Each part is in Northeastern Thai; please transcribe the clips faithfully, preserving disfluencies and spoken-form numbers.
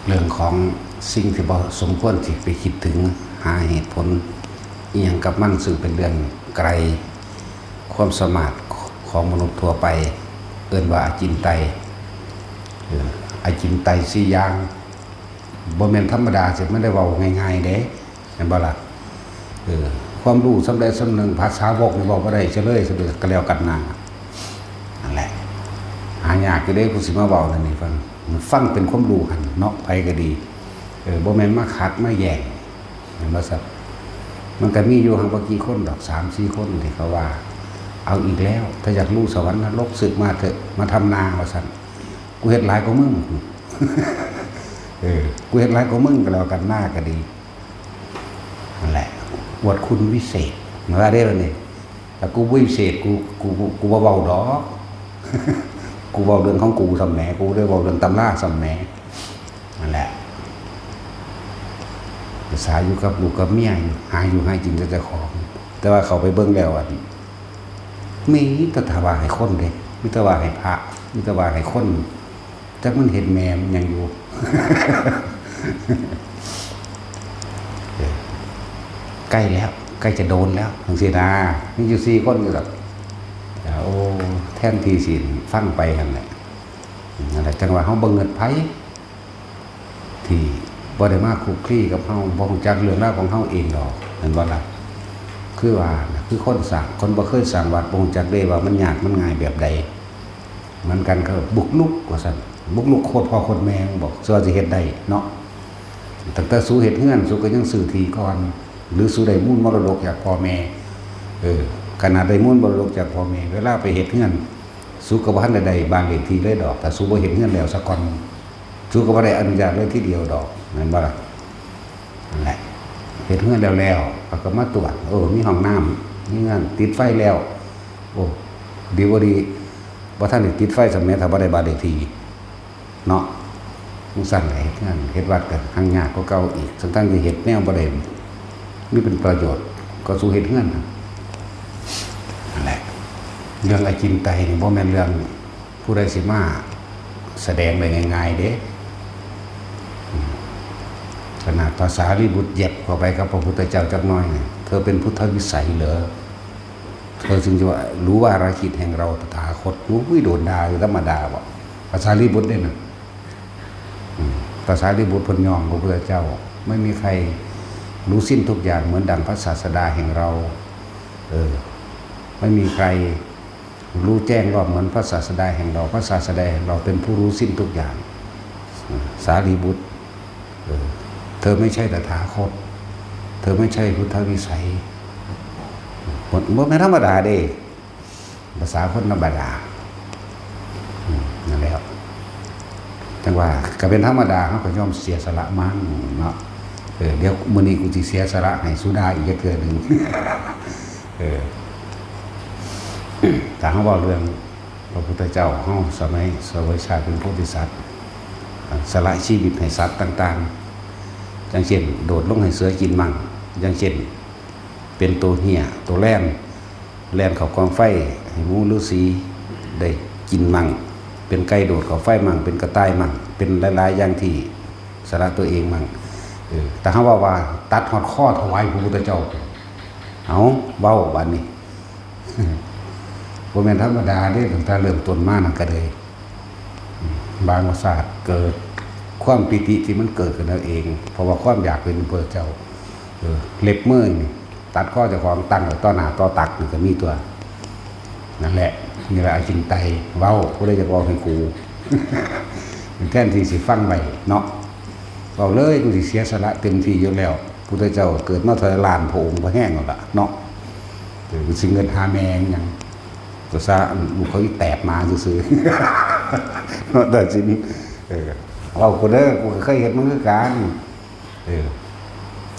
เรื่องของสิ่งที่บ่สมควรที่ไปคิดถึง หาเหตุผลอิหยังกับมัน ซึ่งเป็นเรื่องไกลความสามารถของมนุษย์ทั่วไป เอิ้นว่าอจินไตย เออ อจินไตยสี่อย่าง บ่แม่นธรรมดาสิ มันได้เว้าง่ายๆเด้ แม่นบ่ล่ะ เออ ความรู้ส่ำใดส่ำหนึ่ง ภาษาวกนี่เว้าบ่ได้เฉลยซะเลย ก็แล้วกันนะ นั่นแหละ หายากอยู่เด้ ผู้สิมาเว้านั่นนี่ ฟัง ฟังเป็นความรู้หั่นเนาะ ไผก็ดี เออ บ่แม่นมาขัดมาแย้ง แม่นบ่ซั้น มันก็มีอยู่หั่นบ่กี่คนดอก สามสี่คนที่เขาว่า เอาอีกแล้ว ถ้าอยากรู้สวรรค์นรก สึกมาเถอะ มาทำนา ว่าซั่น กูเฮ็ดหลายกว่ามึง เออ กูเฮ็ดหลายกว่ามึงก็แล้วกัน นาก็ดี นั่นแหละ อวดคุณวิเศษ ว่าเด้บัดนี้ แต่กูบ่วิเศษ กู กู กู กูบ่เว้าดอก กูเว้าเรื่องของกูซ่ำแหม กูได้เว้าเรื่องตำราซ่ำแหม นั่นแหละ ภาษาอยู่กับลูกกับเมียอยู่ หาอยู่หากินแต่เจ้าของ แต่ว่าเข้าไปเบิ่งแล้ว อัน มีแต่ว่าให้คนเด้ มีแต่ว่าให้พระ มีแต่ว่าให้คน จักมันเฮ็ดแม่มันหยังอยู่ เออ ใกล้แล้ว ใกล้จะโดนแล้ว จังซี้นะ มีอยู่สี่คนอยู่ดอก แต่ โอ้ แทนที่สิฟังไปหั่นแหละ นั่นแหละ จังว่าเฮาบ่เงิดไผ ที่บ่ได้มาคลุกคลีกับเฮา บ่รู้จักเรื่องราวของเฮาเองดอก แม่นบ่ล่ะ คือว่าน่ะ คือคนสร้าง คนบ่เคยสร้างวัด บ่รู้จักเด้ว่ามันยากมันง่ายแบบใด เหมือนกันก็บุกรุกว่าซั่น บุกรุกโคตรพ่อโคตรแม่ บอก สิว่าสิเฮ็ดได้เนาะ ตั้งแต่สูเฮ็ดเฮือน สูก็ยังซื้อที่ก่อน หรือสูได้มูลมรดกจากพ่อแม่ เออ ขนาดได้มูลมรดกจากพ่อแม่ เวลาไปเฮ็ดเฮือน สูก็บ่ทันได้ได้บ้านเลขที่เลยดอก ถ้าสูบ่เฮ็ดเฮือนแล้วซะก่อน สูก็บ่ได้อนุญาตเลยทีเดียวดอก แม่นบ่ล่ะ นั่นแหละ เฮ็ดเฮือนแล้วๆ เขาก็มาตรวจ เออ มีห้องน้ำ มีเฮือน ติดไฟแล้ว โอ้ ดีบ่ดี บ่ทันได้ติดไฟซ้ำแหม ถ้าบ่ได้บ้านเลขที่ เนาะ จังซั่นแหละ เฮ็ดงานเฮ็ดวัดก็หังยากกว่าเก่าอีก ทั้งๆที่เฮ็ดแนวบ่ได้มีเป็นประโยชน์ ก็สูเฮ็ดเฮือนหั่น นั่นแหละ เรื่องอจินไตยนี่บ่แม่นเรื่องผู้ใดสิมาแสดงได้ง่ายๆเด้ อืม ขนาดภาษาลีบุตรเหยียบเข้าไปกับพระพุทธเจ้าจักหน่อยนี่ เธอเป็นพุทธวิสัยเหรอ เธอจึงจะว่ารู้ว่าราคิดแห่งเราตถาคต รู้วิโดนดาคือธรรมดาบ่ ภาษาลีบุตรเนี่ยนะ อืม ภาษาลีบุตรเพิ่นยองพระพุทธเจ้า ไม่มีใครรู้สิ้นทุกอย่างเหมือนดังพระศาสดาแห่งเรา เออ ไม่มีใครรู้แจ้งรอบเหมือนพระศาสดาแห่งเรา พระศาสดาแห่งเราเป็นผู้รู้สิ้นทุกอย่าง อืม สารีบุตร เออ เธอไม่ใช่ตถาคต เธอไม่ใช่พุทธวิสัย บ่ บ่แม่นธรรมดาเด้ ภาษาคนธรรมดา อืม นั่นแหละ จังว่าก็เป็นธรรมดา เฮาก็ยอมเสียสละมั่งเนาะ เออ เดี๋ยวมื้อนี้กูสิเสียสละให้สุดาอีกจักเทื่อหนึ่ง เออ ถ้าเฮาเว้าเรื่องพระพุทธเจ้าเฮา สมัยเสวยชาติเป็นโพธิสัตว์ สละชีวิตให้สัตว์ต่างๆ อย่างเช่น โดดลงให้เสือกินมั่ง อย่างเช่น เป็นตัวเหี้ย ตัวแล่น แล่นเข้ากองไฟ ให้หมู่ฤๅษีได้กินมั่ง เป็นไก่โดดเข้าไฟมั่ง เป็นกระต่ายมั่ง เป็นหลายๆอย่างที่สละตัวเองมั่ง เออ แต่เฮาว่าว่าตัดฮอดคอถวายพระพุทธเจ้า เอา เว้าบาดนี้ บ่แม่นธรรมดาเด้ ตั้งแต่เริ่มต้นมานั่นก็เลย บางศาสตร์เกิดความปีติที่มันเกิดขึ้นเอาเอง เพราะว่าความอยากเป็นพระเจ้า เออ เล็บมือนี่ตัดคอเจ้าของตั้งไว้ต่อหน้าต่อตักนี่ก็มีตัว นั่นแหละ นี่แหละอจินไตย เว้า ผู้ใดอยากเว้าให้กู แทนที่สิฟังไว้เนาะ เว้าเลย กูสิเสียสละเต็มที่อยู่แล้ว พุทธเจ้าเกิดมาเท่าไหร่ล้านพระองค์ พอแห้งแล้วล่ะเนาะ เออ กูสิเงินหาแม่งหยัง ก็ซะ ลูกเขาอีแตกมาซื่อๆ เนาะ แต่สิ เออ เว้ากูเด้อ กูก็เคยเห็นมันคือกัน เออ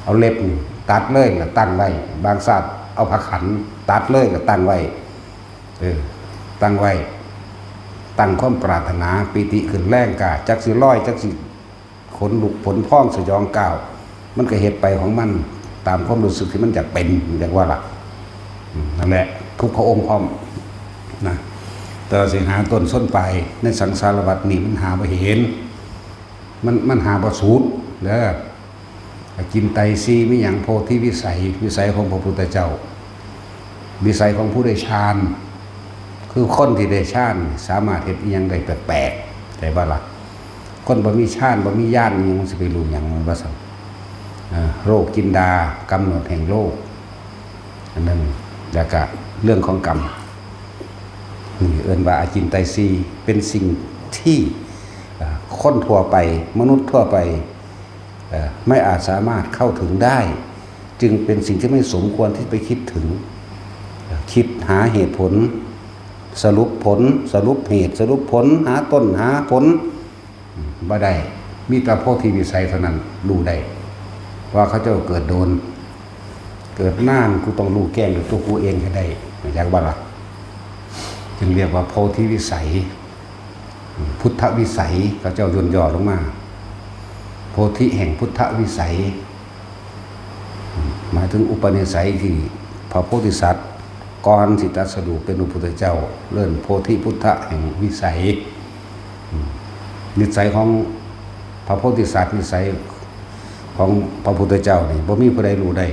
เอาเล็บนี่ตัดเลยก็ตั้งไว้ บางชาติเอาผ้าขันตัดเลยก็ตั้งไว้ เออ ตั้งไว้ ตั้งความปรารถนา ปีติขึ้นแรงกล้า จักสิลอย จักสิขนลุกขนพองสยองก้าว มันก็เฮ็ดไปของมัน ตามความรู้สึกที่มันอยากเป็น อยากว่าล่ะ อืม นั่นแหละ ทุกพระองค์พร้อมนะ แต่ว่าสิหาต้นส้นปลายในสังสารวัฏนี่มันหาบ่เห็น มันมันหาบ่สุดเด้อ อาจินไตยสี่มีหยัง โพธิวิสัย วิสัยของพระพุทธเจ้า วิสัยของผู้ได้ฌาน คือคนที่ได้ฌานสามารถเฮ็ดอิหยังได้แปลกๆ ได้บ่ล่ะ คนบ่มีฌานบ่มีญาณอิหยังสิไปรู้หยังมันว่าซั่น เอ่อ โลกินดา กำหนดแห่งโลก อันนั้น แล้วก็เรื่องของกรรม นี่เอิ้นว่าอาจินไตยสี่ เป็นสิ่งที่ เอ่อ คนทั่วไป มนุษย์ทั่วไป เอ่อ ไม่อาจสามารถเข้าถึงได้ จึงเป็นสิ่งที่ไม่สมควรที่ไปคิดถึง เอ่อ คิดหาเหตุผล สรุปผล สรุปเหตุ สรุปผล หาต้นหาผล อืม บ่ได้ มีแต่โพธิวิสัยเท่านั้นรู้ได้ ว่าเขาเจ้าเกิดโดน เกิดนาน กูต้องรู้แก้งด้วยตัวกูเองให้ได้ อยากบ่ล่ะ จึงเรียกว่าโพธิวิสัย พุทธวิสัย เขาเจ้าย่นย่อลงมา โพธิแห่งพุทธวิสัย หมายถึงอุปนิสัยที่พระโพธิสัตว์ ก่อนสิตรัสรู้เป็นพระพุทธเจ้า เอิ้นโพธิพุทธะแห่งวิสัย อืม นิสัยของพระโพธิสัตว์ นิสัยของพระพุทธเจ้านี่ บ่มีผู้ใดรู้ได้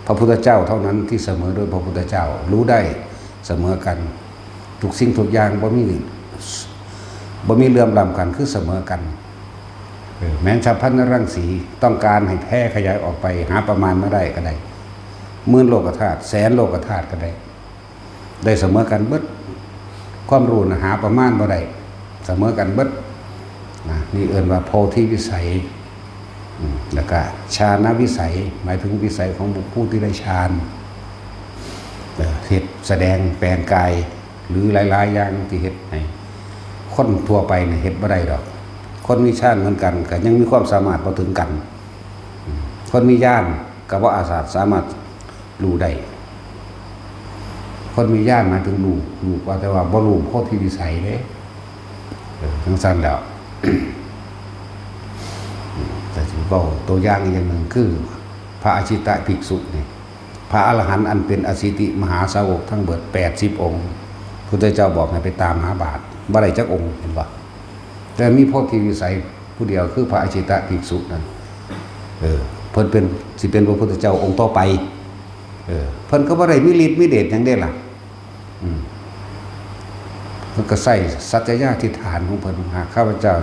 พระพุทธเจ้าเท่านั้นที่เสมอด้วยพระพุทธเจ้า รู้ได้เสมอกัน ทุกสิ่งทุกอย่างบ่มี บ่มีเหลื่อมล้ำกัน คือเสมอกัน เออ แม้นฉัพพรรณรังสี ต้องการให้แผ่ขยายออกไป หาประมาณบ่ได้ก็ได้ หมื่นโลกธาตุ แสนโลกธาตุก็ได้ ได้เสมอกันเบิด ความรู้น่ะหาประมาณบ่ได้ เสมอกันเบิด นะ นี่เอิ้นว่าโพธิวิสัย อืม แล้วก็ฌานวิสัย หมายถึงวิสัยของบุคคลที่ได้ฌาน เอ่อ เฮ็ดแสดงแปลงกาย หรือหลายๆ อย่างที่เฮ็ดให้คนทั่วไปเนี่ยเฮ็ดบ่ได้ดอก คนมีฌานเหมือนกัน ก็ยังมีความสามารถบ่ถึงกัน อืม คนมีญาณก็บ่อาจสามารถรู้ได้ คนมีญาณหมายถึงรู้ รู้ว่า แต่ว่าบ่รู้โพธิวิสัยเด้ เออ จั่งซั้นแล้ว แต่สิเว้าตัวอย่างอีกอย่างหนึ่งคือ พระอาชิตะภิกษุนี่ พระอรหันต์อันเป็นอสิติมหาสาวกทั้งเบิดแปดสิบองค์ พุทธเจ้าบอกให้ไปตามหาบาตร บ่ได้จักองค์ เห็นบ่ แต่มีโพธิวิสัยผู้เดียวคือพระอาชิตะภิกษุนั่น เออ เพิ่นเป็น สิเป็นพระพุทธเจ้าองค์ต่อไป เออ เพิ่นก็บ่ได้มีฤทธิ์มีเดชหยังเด้ล่ะ อืม เพิ่นก็ใช้สัจจญาธิฐานของเพิ่น หากข้าพเจ้า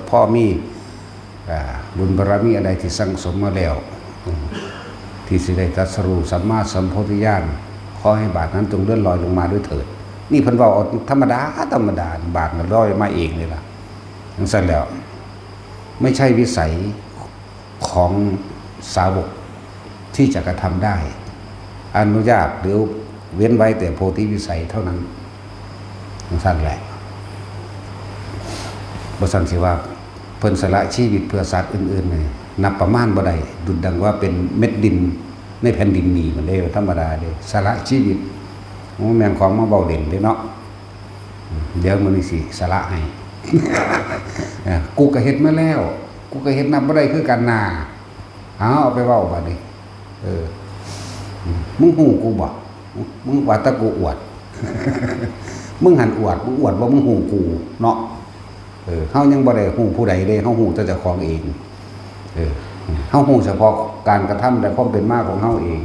พอมี อ่า บุญบารมีอันใดที่สั่งสมมาแล้ว อืม ที่สิได้ตรัสรู้สัมมาสัมโพธิญาณ ขอให้บาตรนั้นจงเลื่อนลอยลงมาด้วยเถิด นี่เพิ่นเว้าเอาธรรมดา ธรรมดา บาตรมันลอยมาเองเลยล่ะ จั่งซั้นแล้ว ไม่ใช่วิสัยของสาวกที่จะกระทำได้ อนุญาตหรือเว้นไว้แต่โพธิวิสัยเท่านั้น จั่งซั้นแหละ บ่ซั้นสิว่าเพิ่นสละชีวิตเพื่อสัตว์อื่นๆนี่ นับประมาณบ่ได้ ดุจดังว่าเป็นเม็ดดินในแผ่นดินนี่ มันเด้ ธรรมดาเด้ สละชีวิต บ่แม่นของมาเว้าเล่นเด้เนาะ เดี๋ยวมื้อนี้สิสละให้ เออ กูก็เฮ็ดมาแล้ว กูก็เฮ็ดนับบ่ได้คือกันนา เอา เอาไปเว้าบัดนี้ เออ มึงฮู้กูบ่ มึงว่าแต่กูอวด มึงหันอวด มึงอวดว่ามึงฮู้กูเนาะ เออ เฮายังบ่ได้ฮู้ผู้ใดเด้ เฮาฮู้แต่เจ้าของเอง เออ เฮาฮู้เฉพาะการกระทำและความเป็นมาของเฮาเอง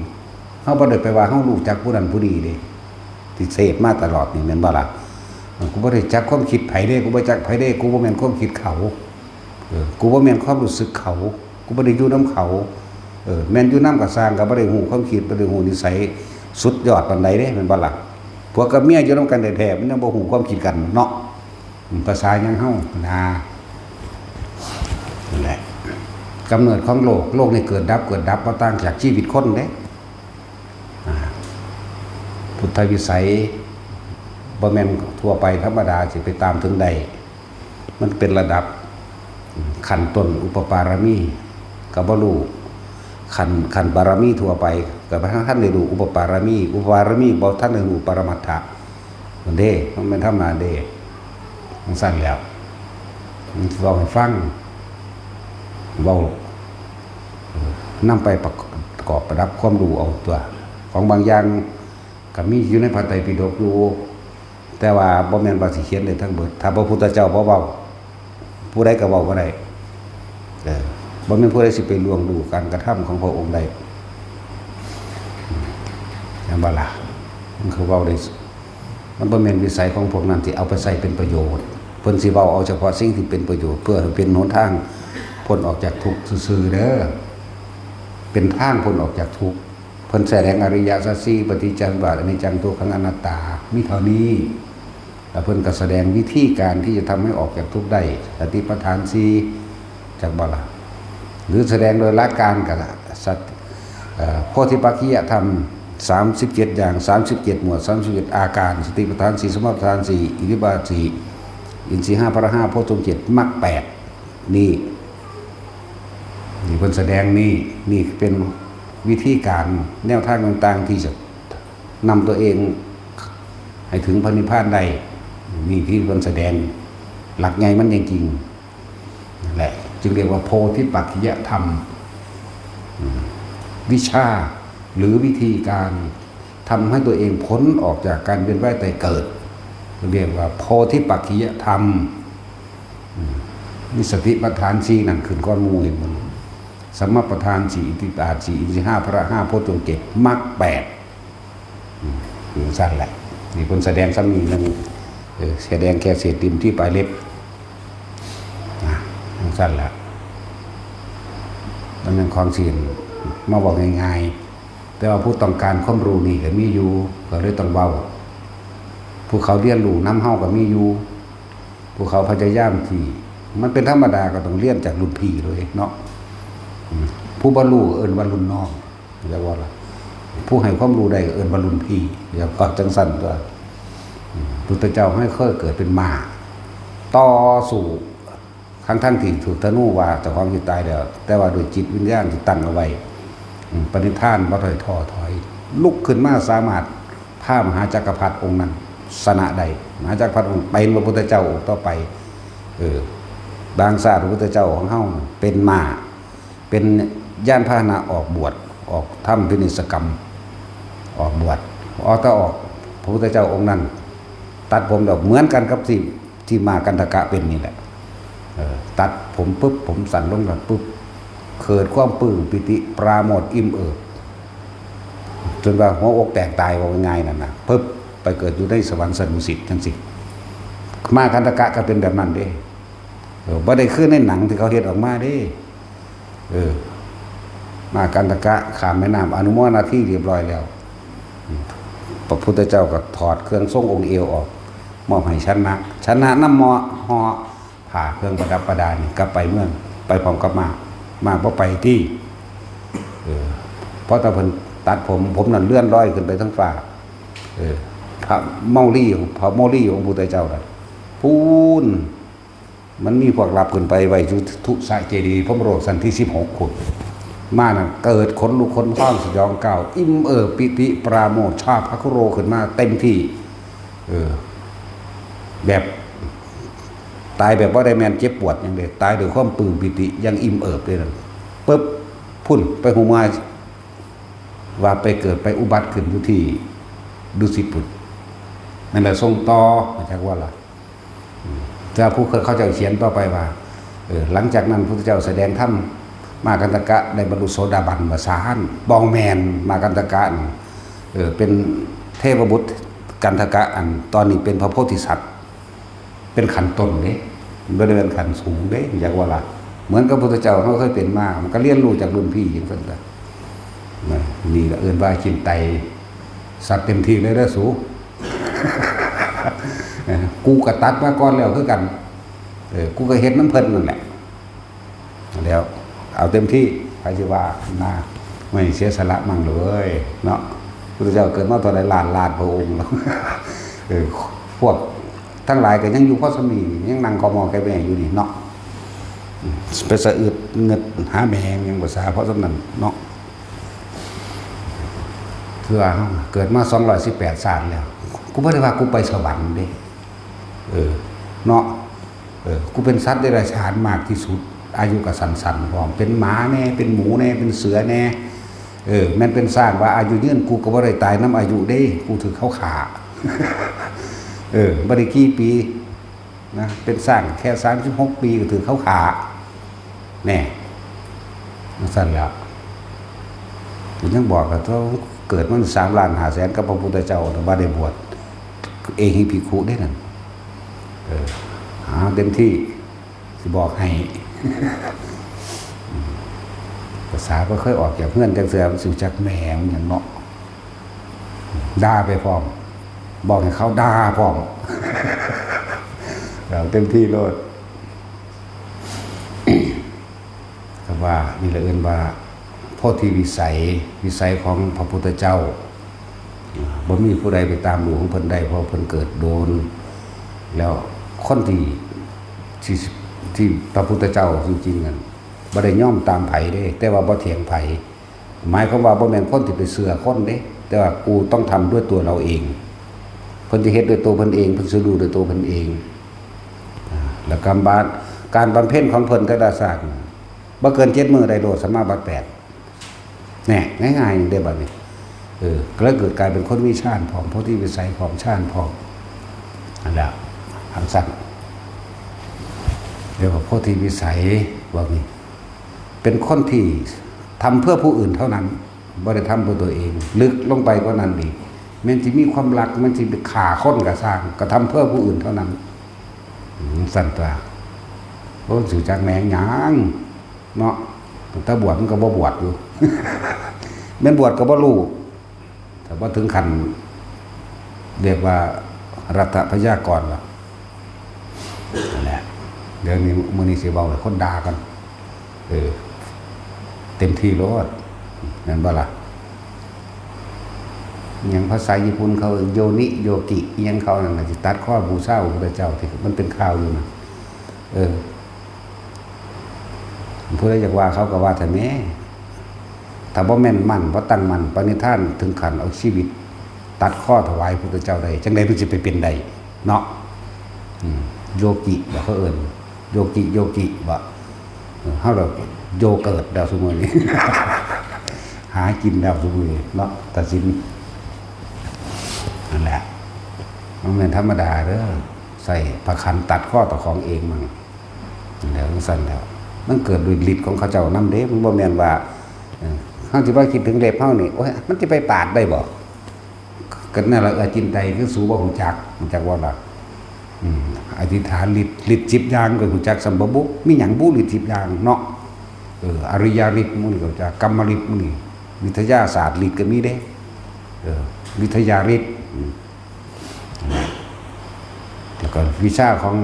เฮาบ่ได้ไปว่าเฮารู้จักผู้นั้นผู้นี้เด้ ที่เสพมาตลอดนี่แม่นบ่ล่ะ เออ กูบ่ได้จักความคิดไผเด้ กูบ่จักไผเด้ กูบ่แม่นความคิดเขา เออ กูบ่แม่นความรู้สึกเขา กูบ่ได้อยู่นำเขา เออ แม่นอยู่นำก็ซ่าง ก็บ่ได้ฮู้ความคิด บ่ได้ฮู้นิสัยสุดยอดปานใดเด้ แม่นบ่ล่ะ ผัวกับเมียอยู่นำกันแท้ๆ มันยังบ่ฮู้ความคิดกันเนาะ อืม ภาษาหยังเฮา นะ นั่นแหละ กำเนิดของโลก โลกนี่เกิดดับ เกิดดับ บ่ต่างจากชีวิตคนเด้ อ่า พุทธวิสัย บ่แม่นทั่วไปธรรมดาสิไปตามถึงได้ มันเป็นระดับ ขั้นต้นอุปปารมี ก็บ่รู้ ขั้น ขั้นบารมีทั่วไป ก็บ่ทันได้รู้อุปปารมี อุปปารมีบ่ทันได้รู้ปรมัตถะ นั่นเด้ มันแม่นธรรมดาเด้ จั่งซั้นแล้ว มันสิเว้าให้ฟัง เว้า เอ่อ นำไปประกอบประดับความรู้เอาตัว ของบางอย่างก็มีอยู่ในพระไตรปิฎกอยู่ แต่ว่าบ่แม่นว่าสิเขียนได้ทั้งเบิด ถ้าพระพุทธเจ้าบ่เว้า ผู้ใดก็เว้าบ่ได้ เออบ่แม่นผู้ใดสิไปล่วงรู้การกระทำของพระองค์ได้ แม่นบ่ล่ะ? มันคือเว้าได้ มันบ่แม่นวิสัยของพวกนั้นที่เอาไปใช้เป็นประโยชน์ เพิ่นสิเว้าเอาเฉพาะสิ่งที่เป็นประโยชน์ เพื่อให้เป็นหนทางพ้นออกจากทุกข์ซื่อๆเด้อ เป็นทางพ้นออกจากทุกข์ เพิ่นแสดงอริยสัจสี่ ปฏิจจสมุปบาท อนิจจัง ทุกขัง อนัตตา มีเท่านี้ แล้วเพิ่นก็แสดงวิธีการที่จะทำให้ออกจากทุกข์ได้ สติปัฏฐานสี่ จักบ่ล่ะ หรือแสดงโดยหลักการก็ได้ สัต เอ่อ โพธิปักขิยธรรม สามสิบเจ็ดอย่าง สามสิบเจ็ดหมวด สามสิบเจ็ดอาการ สติปัฏฐานสี่ สมถะปัฏฐานสี่ อิทธิบาทสี่ อินทรีย์ห้า พละห้า โพชฌงค์เจ็ด มรรคแปด นี่ นี่เพิ่นแสดงนี่ นี่เป็นวิธีการแนวทางต่างๆที่จะนำตัวเองให้ถึงพระนิพพานได้ นี่ที่เพิ่นแสดงหลักใหญ่มันจริงๆ นั่นแหละ จึงเรียกว่าโพธิปักขิยธรรม อืม วิชาหรือวิธีการทำให้ตัวเองพ้นออกจากการเวียนว่ายตายเกิด เรียกว่าโพธิปักขิยธรรม อืม มีสติปัฏฐานสี่นั่นขึ้นก่อนหมู่ เห็นบ่? สัมมาปัฏฐานสี่ อิทธิบาทสี่ อินทรีย์ห้า พละห้า โพชฌงค์เจ็ด มรรคแปด อืม อยู่ซั่นแหละ นี่เพิ่นแสดงซ้ำนี่หนึ่ง เออ แสดงแค่เศษดินที่ปลายเล็บ นะ อยู่ซั่นแหละ มันเป็นของที่มาเว้าง่ายๆ แต่ว่าผู้ต้องการความรู้นี่ก็มีอยู่ ก็เลยต้องเว้า ผู้เขาเรียนรู้นำเฮาก็มีอยู่ ผู้เขาพยายามที่ มันเป็นธรรมดาก็ต้องเรียนจากรุ่นพี่เลยเนาะ อืม ผู้บ่รู้เอิ้นว่ารุ่นน้อง เรียกว่าล่ะ ผู้ให้ความรู้ได้ก็เอิ้นว่ารุ่นพี่ เรียกว่าจั่งซั่นตั๊ว อืม พุทธเจ้าให้เคยเกิดเป็นม้า ต่อสู้ ทั้งๆที่ถูกธนูว่าเจ้าของสิตายแล้ว แต่ว่าด้วยจิตวิญญาณที่ตั้งเอาไว้ อืม ปณิธานบ่ถอยท้อถอย ลุกขึ้นมาสามารถพามหาจักรพรรดิองค์นั้นชนะได้ มหาจักรพรรดิองค์เป็นพระพุทธเจ้าองค์ต่อไป เออ บางชาติพระพุทธเจ้าของเฮาเป็นม้า เป็นยานพาหนะออกบวช ออกทำพินิจกรรม ออกบวช ออก แต่ออก พระพุทธเจ้าองค์นั้น ตัดผมดอกเหมือนกันกับที่ ที่ม้ากันทกะเป็นนี่แหละ เออ ตัดผมปุ๊บ ผมสั้นลงแล้วปุ๊บ เกิดความปลื้มปีติปราโมทย์อิ่มเอิบ จนว่าหัวอกแตกตาย ว่าง่ายๆนั่นนะ ปุ๊บ ไปเกิดอยู่ในสวรรค์ชั้นดุสิตจังซี่ ม้ากันทกะก็เป็นแบบนั้นเด้ เออ บ่ได้คือในหนังที่เขาเฮ็ดออกมาเด้ เออ ม้ากันทกะข้ามแม่น้ำอนุโมทนาที่เรียบร้อยแล้ว อืม พระพุทธเจ้าก็ถอดเครื่องทรงองค์เอวออก มอบให้ชนะ ชนะนำเหาะ เหาะผ้าเครื่องประดับประดานี่กลับไปเมือง ไปพร้อมกับม้า ม้าบ่ไปติ เออ เพราะแต่เพิ่นตัดผม ผมนั่นเลื่อนลอยขึ้นไปเทิงฟ้า เออ พระเมาลีของ พระโมลีของพระพุทธเจ้าน่ะ พู้น มันมีพวกลับขึ้นไปไว้อยู่ทุสะเจดีย์พรหมโลกชั้นที่สิบหกพุ้น ม้านั่นเกิดขนลุกขนพองสยองกล้าว อิ่มเอิบปีติปราโมทย์ ชาบพระคุโรขึ้นมาเต็มที่ เออ แบบตายแบบบ่ได้แม่นเจ็บปวดหยังเด้ ตายด้วยความปลื้มปีติอย่างอิ่มเอิบเลยนั่น ปึ๊บ พุ้น ไปฮู้มาว่าไปเกิดไปอุบัติขึ้นอยู่ที่ดุสิตพุ้น นั่นแหละส่งต่อ จักว่าล่ะ อืม แต่ผู้เขาเจ้าเขียนต่อไปว่า เออ หลังจากนั้นพุทธเจ้าแสดงธรรม ม้ากันทกะได้บรรลุโสดาบันว่าซาน บ่แม่น ม้ากันทกะนี่ เออ เป็นเทพบุตรกันทกะ อันตอนนี้เป็นพระโพธิสัตว์ เป็นขั้นต้นเด้ บ่ได้เป็นขั้นสูงเด้ จักว่าล่ะ เหมือนกับพุทธเจ้าเฮาเคยเป็นมา มันก็เรียนรู้จากรุ่นพี่จังซั่นซะ นะ นี่ละเอิ้นว่าจินไต สัตว์เต็มที่เลยเด้อสู เออ กูก็ตัดมาก่อนแล้วคือกัน เออ กูก็เฮ็ดนำเพิ่นนั่นแหละ แล้วเอาเต็มที่ ใครสิว่านะ ไม่เสียสละมั่งเลยเนาะ พุทธเจ้าเกิดมาเท่าใดล้านล้านพระองค์แล้ว เออ พวกทั้งหลายก็ยังอยู่พอส่ำนี้ ยังนั่งขอมอแกแม่อยู่นี่เนาะ ไปสะอึดเงิดหาแม่ยังภาษาเพราะส่ำนั้นเนาะ คือว่าเฮาเกิดมาสองร้อยสิบแปดชาติแล้ว กูบ่ได้ว่ากูไปสวรรค์เด้ เออ เนาะ เออ กูเป็นสัตว์เดรัจฉานมากที่สุด อายุก็สั้นๆพร้อม เป็นหมาแน่ เป็นหมูแน่ เป็นเสือแน่ เออ แม่นเป็นช้างว่าอายุยืน กูก็บ่ได้ตายนำอายุเด้ กูถือเขาฆ่า เออ บ่ได้กี่ปี นะ เป็นช้างแค่สามสิบหกปีก็ถือเขาฆ่า แน่ จั่งซั้นแหล้ว กูยังบอกกับเขา เกิดมันสามล้านห้าแสนกับพระพุทธเจ้า แต่ว่าได้บวช เอหิภิกขุเด้นั่น เออ หาเต็มที่ สิบอกให้ ภาษาบ่เคยออกจากเฮือนจักเทื่อ มันสิรู้จักแม่มันหยังเนาะ ด่าไปพร้อม บอกให้เขาด่าพร้อม เอาเต็มที่โลด ก็ว่านี่แหละเอิ้นว่าโพธิวิสัย วิสัยของพระพุทธเจ้า อ่า บ่มีผู้ใดไปตามรู้ของเพิ่นได้ เพราะเพิ่นเกิดโดน แล้วคนที่ ที่ ที่พระพุทธเจ้าจริงๆนั่น บ่ได้ยอมตามไผเด้ แต่ว่าบ่เถียงไผ หมายความว่าบ่แม่นคนที่ไปเชื่อคนเด้ แต่ว่ากูต้องทำด้วยตัวเราเอง เพิ่นสิเฮ็ดด้วยตัวเพิ่นเอง เพิ่นสิรู้ด้วยตัวเพิ่นเอง อ่า แล้วกำบาน การบำเพ็ญของเพิ่นแต่ละชาติน่ะ บ่เกินเจ็ดมื้อได้โลดสัมมาบัติแปด แน่ ง่ายๆเด้บัดนี้ เออ ก็เลยเกิดกลายเป็นคนมีฌานพร้อม โพธิวิสัยพร้อม ฌานพร้อม นั่นแหละ จั่งซั้น เรียกว่าโพธิวิสัย ว่านี่ เป็นคนที่ทำเพื่อผู้อื่นเท่านั้น บ่ได้ทำเพื่อตัวเอง ลึกลงไปกว่านั้นอีก แม้นสิมีความรัก แม้นสิฆ่าคนก็ซ่าง ก็ทำเพื่อผู้อื่นเท่านั้น อืม จั่งซั้นตั๊ว โอ้ สิจักแม่นหยังเนาะ ตั้งแต่บวชมันก็บ่บวชอยู่ แม่นบวชก็บ่รู้ แต่ว่าถึงขั้นเรียกว่ารัฐพยากรแล้ว นั่นแหละ เดี๋ยวนี้ มื้อนี้สิเว้าให้คนด่ากัน เออ เต็มที่โลด แม่นบ่ล่ะ หยังภาษาญี่ปุ่นเขาโยนิโยกิ อิหยังเขานั่นน่ะ สิตัดคอบูชาพระพุทธเจ้า ที่มันเป็นข่าวอยู่น่ะ เออ ผู้ใดอยากว่าเขาก็ว่าแต่แม่ ถ้าบ่แม่นมั่น บ่ตั้งมั่น ปณิธานถึงขั้นเอาชีวิตตัดคอถวายพุทธเจ้าได้ จั่งใดมันสิไปเป็นได้เนาะ อืม โยกิบ่ เขาเอิ้น โยกิ โยกิบ่ เออ เฮาดอกโยเกิร์ตดาวซุมื้อนี้ หากินดาวซุมื้อนี้เนาะ ตัดสิน นั่นแหละ มันแม่นธรรมดาเด้อ ใส่ผ้าขันตัดคอเจ้าของเองมั่ง แล้วจั่งซั้นแล้ว มันเกิดด้วยฤทธิ์ของเขาเจ้านำเด้ มันบ่แม่นว่า เออ เฮาสิมาคิดถึงเล็บเฮานี่ โอ้ย มันสิไปปาดได้บ่ ก็นั่นล่ะ เออ จินไตคือสูบ่ฮู้จัก ฮู้จักบ่ล่ะ อืม อธิษฐานฤทธิ์ ฤทธิ์สิบอย่างก็ฮู้จักส่ำบ่บุ มีหยังบุฤทธิ์สิบอย่างเนาะ เออ อริยฤทธิ์หมู่นี่ก็ฮู้จัก กรรมฤทธิ์หมู่นี่ วิทยาศาสตร์ฤทธิ์ก็มีเด้ เออ วิทยาฤทธิ์ อืม แล้วก็วิชาของ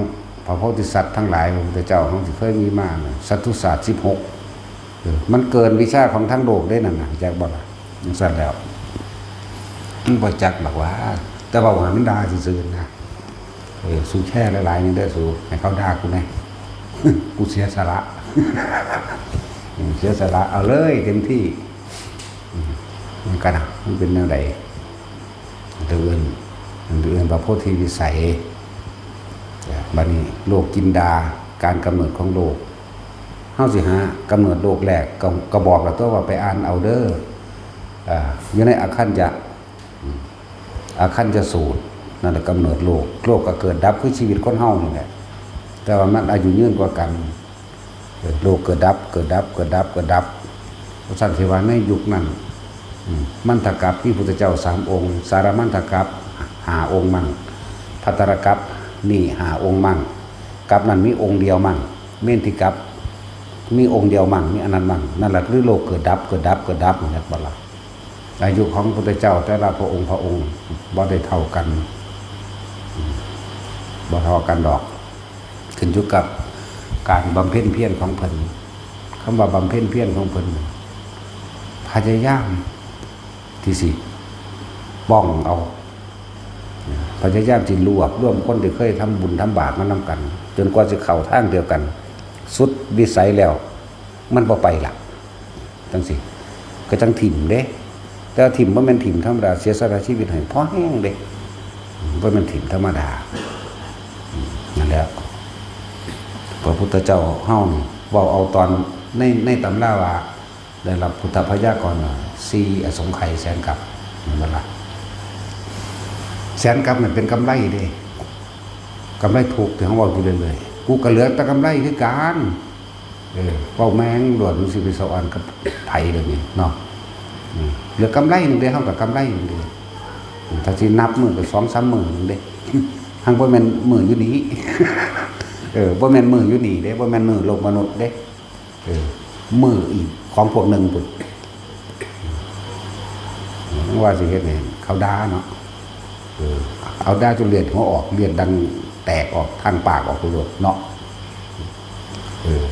พระโพธิสัตว์ทั้งหลาย พระพุทธเจ้าของที่เคยมีมาน่ะ สัตตุศาสตร์สิบหก เออ มันเกินวิชาของทั้งโลกได้นั่นน่ะ จักบ่ล่ะ จั่งซั้นแล้ว มันบ่จักดอกว่า แต่ว่าว่ามันด่าซื่อๆนะ เออ สู้แค่หลายๆนี่เด้อ สู้ ให้เขาด่ากูแหน่ กูเสียสละ อืม เสียสละ เอาเลยเต็มที่ อืม มันก็นะ มันเป็นแนวใด เรื่องอื่น เรื่องอื่นพระโพธิวิสัย บัดนี้โลกกินดา การกำเนิดของโลก เฮาสิหากำเนิดโลกแรก ก็ ก็บอกแล้วตัวว่าไปอ่านเอาเด้อ อ่า อยู่ในอาคัญจะ อืม อาคัญจะสูตร นั่นแหละกำเนิดโลก โลกก็เกิดดับคือชีวิตคนเฮานี่แหละ แต่ว่ามันอายุยืนกว่ากัน เออ โลกเกิดดับ เกิดดับ เกิดดับ เกิดดับ เพราะฉะนั้นสิว่าในยุคนั้น อืม มัณฑกัปพระพุทธเจ้าสามองค์ สารมัณฑกัปพห้าองค์มั่ง ภัททรกัปพนี่ห้าองค์มั่ง กัปพนั้นมีองค์เดียวมั่ง เมธิกัปพมีองค์เดียวมั่ง มีอันนั้นมั่ง นั่นแหละคือโลกเกิดดับ เกิดดับ เกิดดับ นั่นแหละบ่ล่ะ อายุของพระพุทธเจ้าแต่ละพระองค์พระองค์บ่ได้เท่ากัน อืม บ่เท่ากันดอก ขึ้นอยู่กับการบำเพ็ญเพียรของเพิ่น คำว่าบำเพ็ญเพียรของเพิ่น พยายามที่สิป้องเอา พยายามที่รวบรวมคนที่เคยทำบุญทำบาปมานำกัน จนกว่าสิเข้าทางเดียวกัน สุดวิสัยแล้ว มันบ่ไปละ จั่งซี้ ก็จั่งถิ่มเด้ แต่ว่าถิ่มบ่แม่นถิ่มธรรมดา เสียสละชีวิตให้พอแฮงเด้ บ่แม่นถิ่มธรรมดา นั่นแหละ พระพุทธเจ้าเฮานี่ เว้าเอาตอนใน ในตำราว่า ได้รับพุทธพยากรณ์ว่า สี่อสงไขยแสนกัปพ แม่นบ่ล่ะ แสนกัปพนั่นเป็นกำไรเด้ กำไรทุกข์ที่เฮาเว้าอยู่เรื่อยๆ กูก็เหลือแต่กำไรคือกัน เออ เว้าแม่งโลด มันสิไปสะออนกับไผเดี๋ยวนี้เนาะ อืม เหลือกำไรหนึ่งเด้ เฮาก็กำไรหนึ่งเด้ อืม ถ้าสินับมื้อก็สองสามมื้อหนึ่งเด้ หั้นบ่แม่นมื้ออยู่นี่ เออ บ่แม่นมื้ออยู่นี่เด้ บ่แม่นมื้อโลกมนุษย์เด้ เออ มื้ออีกของพวกหนึ่งพุ้น ว่าสิเฮ็ดให้เขาด่าเนาะ เออ เอาด่าจนเลือดหัวออก เลือดดังแตกออกทางปากออกไปโลดเนาะ เออ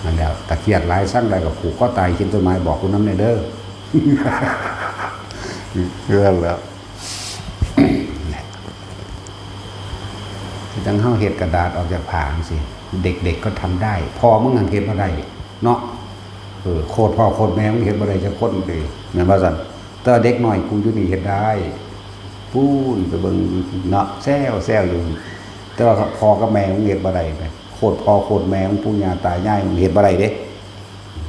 นั่นแหละ ถ้าเครียดหลายซังหลายก็ผูกคอตาย เขียนจดหมายบอกกูนำแหน่เด้อ เรื่องแล้ว คือจั่งเฮาเฮ็ดกระดาษออกจากผ้าจั่งซี้ เด็กๆก็ทำได้ พ่อมึงหั้นเฮ็ดบ่ได้เนาะ เออ โคตรพ่อโคตรแม่มึงเฮ็ดบ่ได้จักคนเด้ แม่นบ่ซั่น แต่ว่าเด็กน้อยกูอยู่นี่เฮ็ดได้ ปู้นไปเบิ่งเนาะ แซวๆอยู่ แต่ว่าพ่อกับแม่มึงเฮ็ดบ่ได้แหม โคตรพ่อโคตรแม่มึง ปู่ย่าตายายมึงเฮ็ดบ่ได้เด้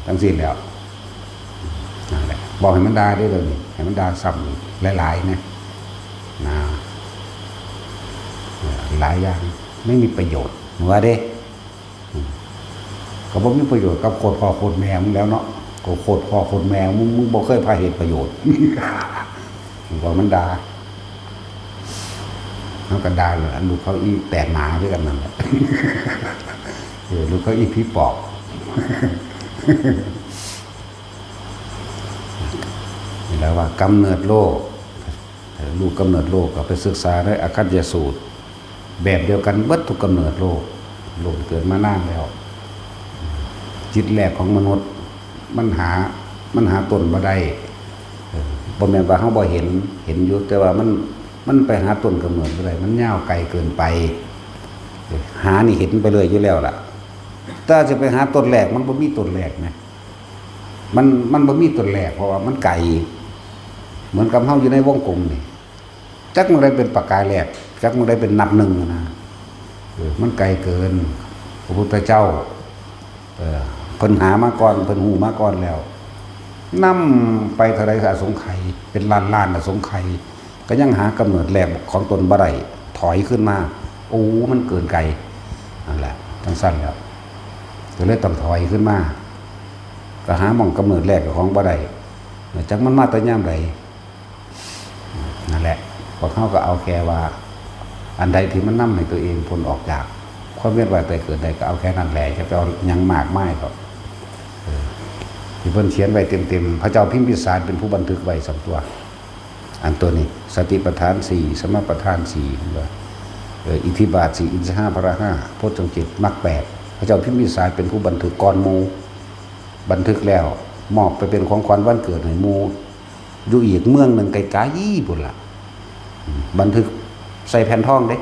จั่งซี้แหล้ว นั่นแหละ บอกให้มันด่าเด้อเดี๋ยวนี้ ให้มันด่าซ้ำอีกหลายๆนะ นะ หลายอย่าง ไม่มีประโยชน์ มึงว่าเด้ อืม ก็บ่มีประโยชน์กับโคตรพ่อโคตรแม่มึงแล้วเนาะ ก็โคตรพ่อโคตรแม่มึง มึงบ่เคยพาเฮ็ดประโยชน์ มึงว่ามันด่า มันก็ด่าแหละ ลูกเขาอีแตกหมาคือกันนั่นแหละ เออ ลูกเขาอีผีปอบ นี่แหละว่ากำเนิดโลก เออ ลูกกำเนิดโลกก็ไปศึกษาในอคัคยสูตร แบบเดียวกันเบิดทุกกำเนิดโลก โลกเกิดมานานแล้ว จิตแรกของมนุษย์ มันหา มันหาต้นบ่ได้ เออ บ่แม่นว่าเฮาบ่เห็น เห็นอยู่ แต่ว่ามัน มันไปหาต้นกำเนิดบ่ได้ มันยาวไกลเกินไป เออ หานี่เห็นไปเลยอยู่แล้วล่ะ แต่จะไปหาต้นแรก มันบ่มีต้นแรกนะ มัน มันบ่มีต้นแรก เพราะว่ามันไกล เหมือนกับเฮาอยู่ในวงกลมนี่ จักมื้อใดเป็นประกายแรก จักมื้อใดเป็นนับหนึ่งนะ เออ มันไกลเกิน พระพุทธเจ้า เออ เพิ่นหามาก่อน เพิ่นฮู้มาก่อนแล้ว นำไปเท่าใดก็อสงไขย เป็นล้านๆอสงไขย ก็ยังหากำเนิดแรกของตนบ่ได้ ถอยขึ้นมา โอ้ มันเกินไกล นั่นแหละ จั่งซั่นแล้ว ก็เลยต้องถอยขึ้นมา ก็หาหม่องกำเนิดแรกของบ่ได้ จักมันมาแต่ยามใด นั่นแหละ พวกเฮาก็เอาแค่ว่า อันใดที่มันนำให้ตัวเองพ้นออกจากความเวียนว่ายตายเกิดได้ ก็เอาแค่นั้นแหละ อย่าไปเอาหยังมากมายดอก เออ ที่เพิ่นเขียนไว้เต็มๆ พระเจ้าพิมพิสารเป็นผู้บันทึกไว้สองตัว อันตัวนี้ สติปัฏฐานสี่ สมปัฏฐานสี่ เห็นบ่ เออ อิทธิบาทสี่ อินทรีย์ห้า พละห้า โพชฌงค์เจ็ด มรรคแปด พระเจ้าพิมพิสารเป็นผู้บันทึกก่อนหมู่ บันทึกแล้ว มอบไปเป็นของขวัญวันเกิดให้หมู่ อยู่อีกเมืองหนึ่งไกลๆพุ้นล่ะ บันทึกใส่แผ่นทองเด้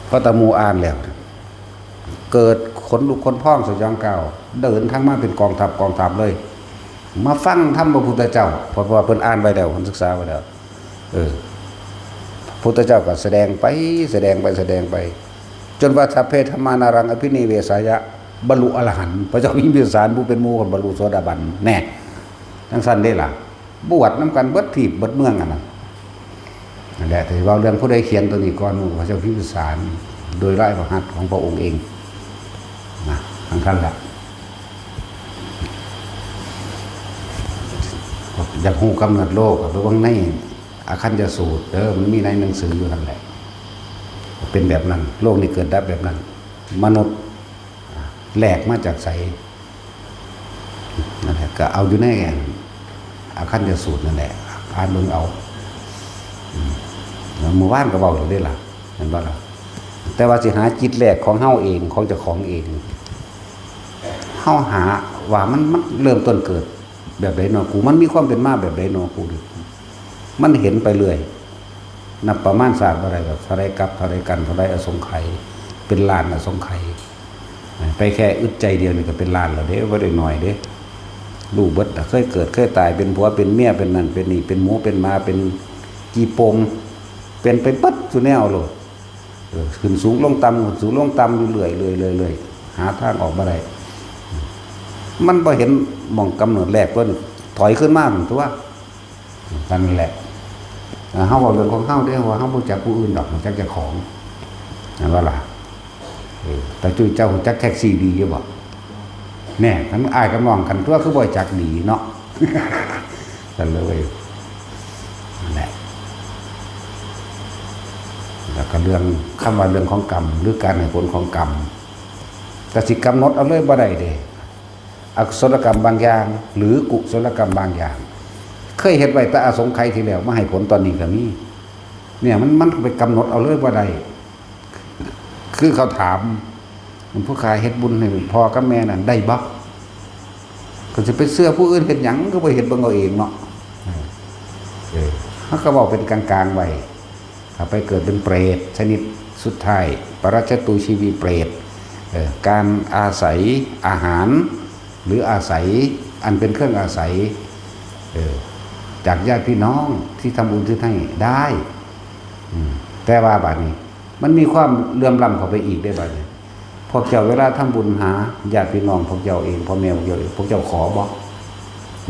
พอตะหมู่อ่านแล้ว เกิดขนลุกขนพองสยองกล้าว เดินทางมาเป็นกองทัพกองทัพเลย มาฟังธรรมพระพุทธเจ้า เพราะว่าเพิ่นอ่านไว้แล้ว เพิ่นศึกษาไว้แล้ว เออ พุทธเจ้าก็แสดงไป แสดงไป แสดงไป จนว่า สัพเพธัมมานารังอภินิเวสายะ บรรลุอรหันต์ พระเจ้าพิมพิสารผู้เป็นหมู่ก็บรรลุโสดาบัน แน่ จั่งซั่นเด้ล่ะ บวชนำกันเบิดทีปเบิดเมืองอันนั้น นั่นแหละ ที่เว้าเรื่องผู้ใดเขียนตัวนี้ก่อนหมู่ พระเจ้าพิมพิสาร โดยลายพระหัตถ์ของพระองค์เอง นะ จั่งซั่นล่ะ อยากฮู้กำเนิดโลก ก็ไปเบิ่งในอคัคคยสูตรเด้อ มันมีในหนังสืออยู่หั่นแหละ เป็นแบบนั้น โลกนี้เกิดดับแบบนั้น มนุษย์แหลกมาจากไส นั่นแหละ ก็เอาอยู่ในอคัคคยสูตรนั่นแหละ อ่านเบิ่งเอา อืม แล้วมื้อวานก็เว้าอยู่เด้ล่ะ เห็นบ่ล่ะ แต่ว่าสิหาจิตแรกของเฮาเอง ของเจ้าของเอง เฮาหาว่ามัน มันเริ่มต้นเกิดแบบใดเนาะ กู มันมีความเป็นมาแบบใดเนาะ กู มันเห็นไปเรื่อย นับประมาณชาติบ่ได้ดอก เท่าใดกัป เท่าใดกัณฑ์ เท่าใดอสงไขย เป็นล้านอสงไขย ไปแค่อึดใจเดียวนี่ก็เป็นล้านแล้วเด้ บ่ได้น้อยเด้ รู้เบิดน่ะ เคยเกิด เคยตาย เป็นผัว เป็นเมีย เป็นนั่น เป็นนี่ เป็นหมู เป็นหมา เป็นขี้โป่ง เป็นไปเบิดซุแนวโลด เออ ขึ้นสูงลงต่ำ ขึ้นสูงลงต่ำอยู่เรื่อย เรื่อย เรื่อย เรื่อย หาทางออกบ่ได้ มันบ่เห็นหม่องกำเนิดแรกเพิ่น ถอยขึ้นมาหั่นตั่ว นั่นแหละ อ่า เฮาเว้าเรื่องของเฮาเด้ ว่าเฮาบ่รู้จักผู้อื่นดอก รู้จักเจ้าของ นั่นว่าล่ะ เออ ตาจุ้ยเจ้ารู้จักแท็กซี่ดีอยู่บ่ แน่ คันอ้ายกับน้องกันตัว คือบ่จักดีเนาะ กันเลย นั่นแหละ แล้วก็เรื่อง คำว่าเรื่องของกรรม หรือการให้ผลของกรรม ก็สิกำหนดเอาเลยบ่ได้เด้ อกุศลกรรมบางอย่าง หรือกุศลกรรมบางอย่าง เคยเฮ็ดไว้แต่อสงไขยที่แล้ว มาให้ผลตอนนี้ก็มี เนี่ย มัน มันไปกำหนดเอาเลยบ่ได้ คือเขาถาม "หลวงพ่อขา เฮ็ดบุญให้พ่อกับแม่นั่นได้บ่?" ก็สิไปเชื่อผู้อื่นเฮ็ดหยัง ก็ไปเฮ็ดเบิ่งเอาเองเนาะ เออ เฮาก็เว้าเป็นกลางๆไว้ ถ้าไปเกิดเป็นเปรตชนิดสุดท้าย ปรัจจตูชีวีเปรต เอ่อ การอาศัยอาหาร หรืออาศัยอันเป็นเครื่องอาศัย เอ่อ จากญาติพี่น้องที่ทำบุญอุทิศให้ได้ อืม แต่ว่าบัดนี้ มันมีความเหลื่อมล้ำเข้าไปอีกได้บัดนี้ พวกเจ้าเวลาทำบุญหาญาติพี่น้องพวกเจ้าเอง พ่อแม่พวกเจ้าเอง พวกเจ้าขอบ่?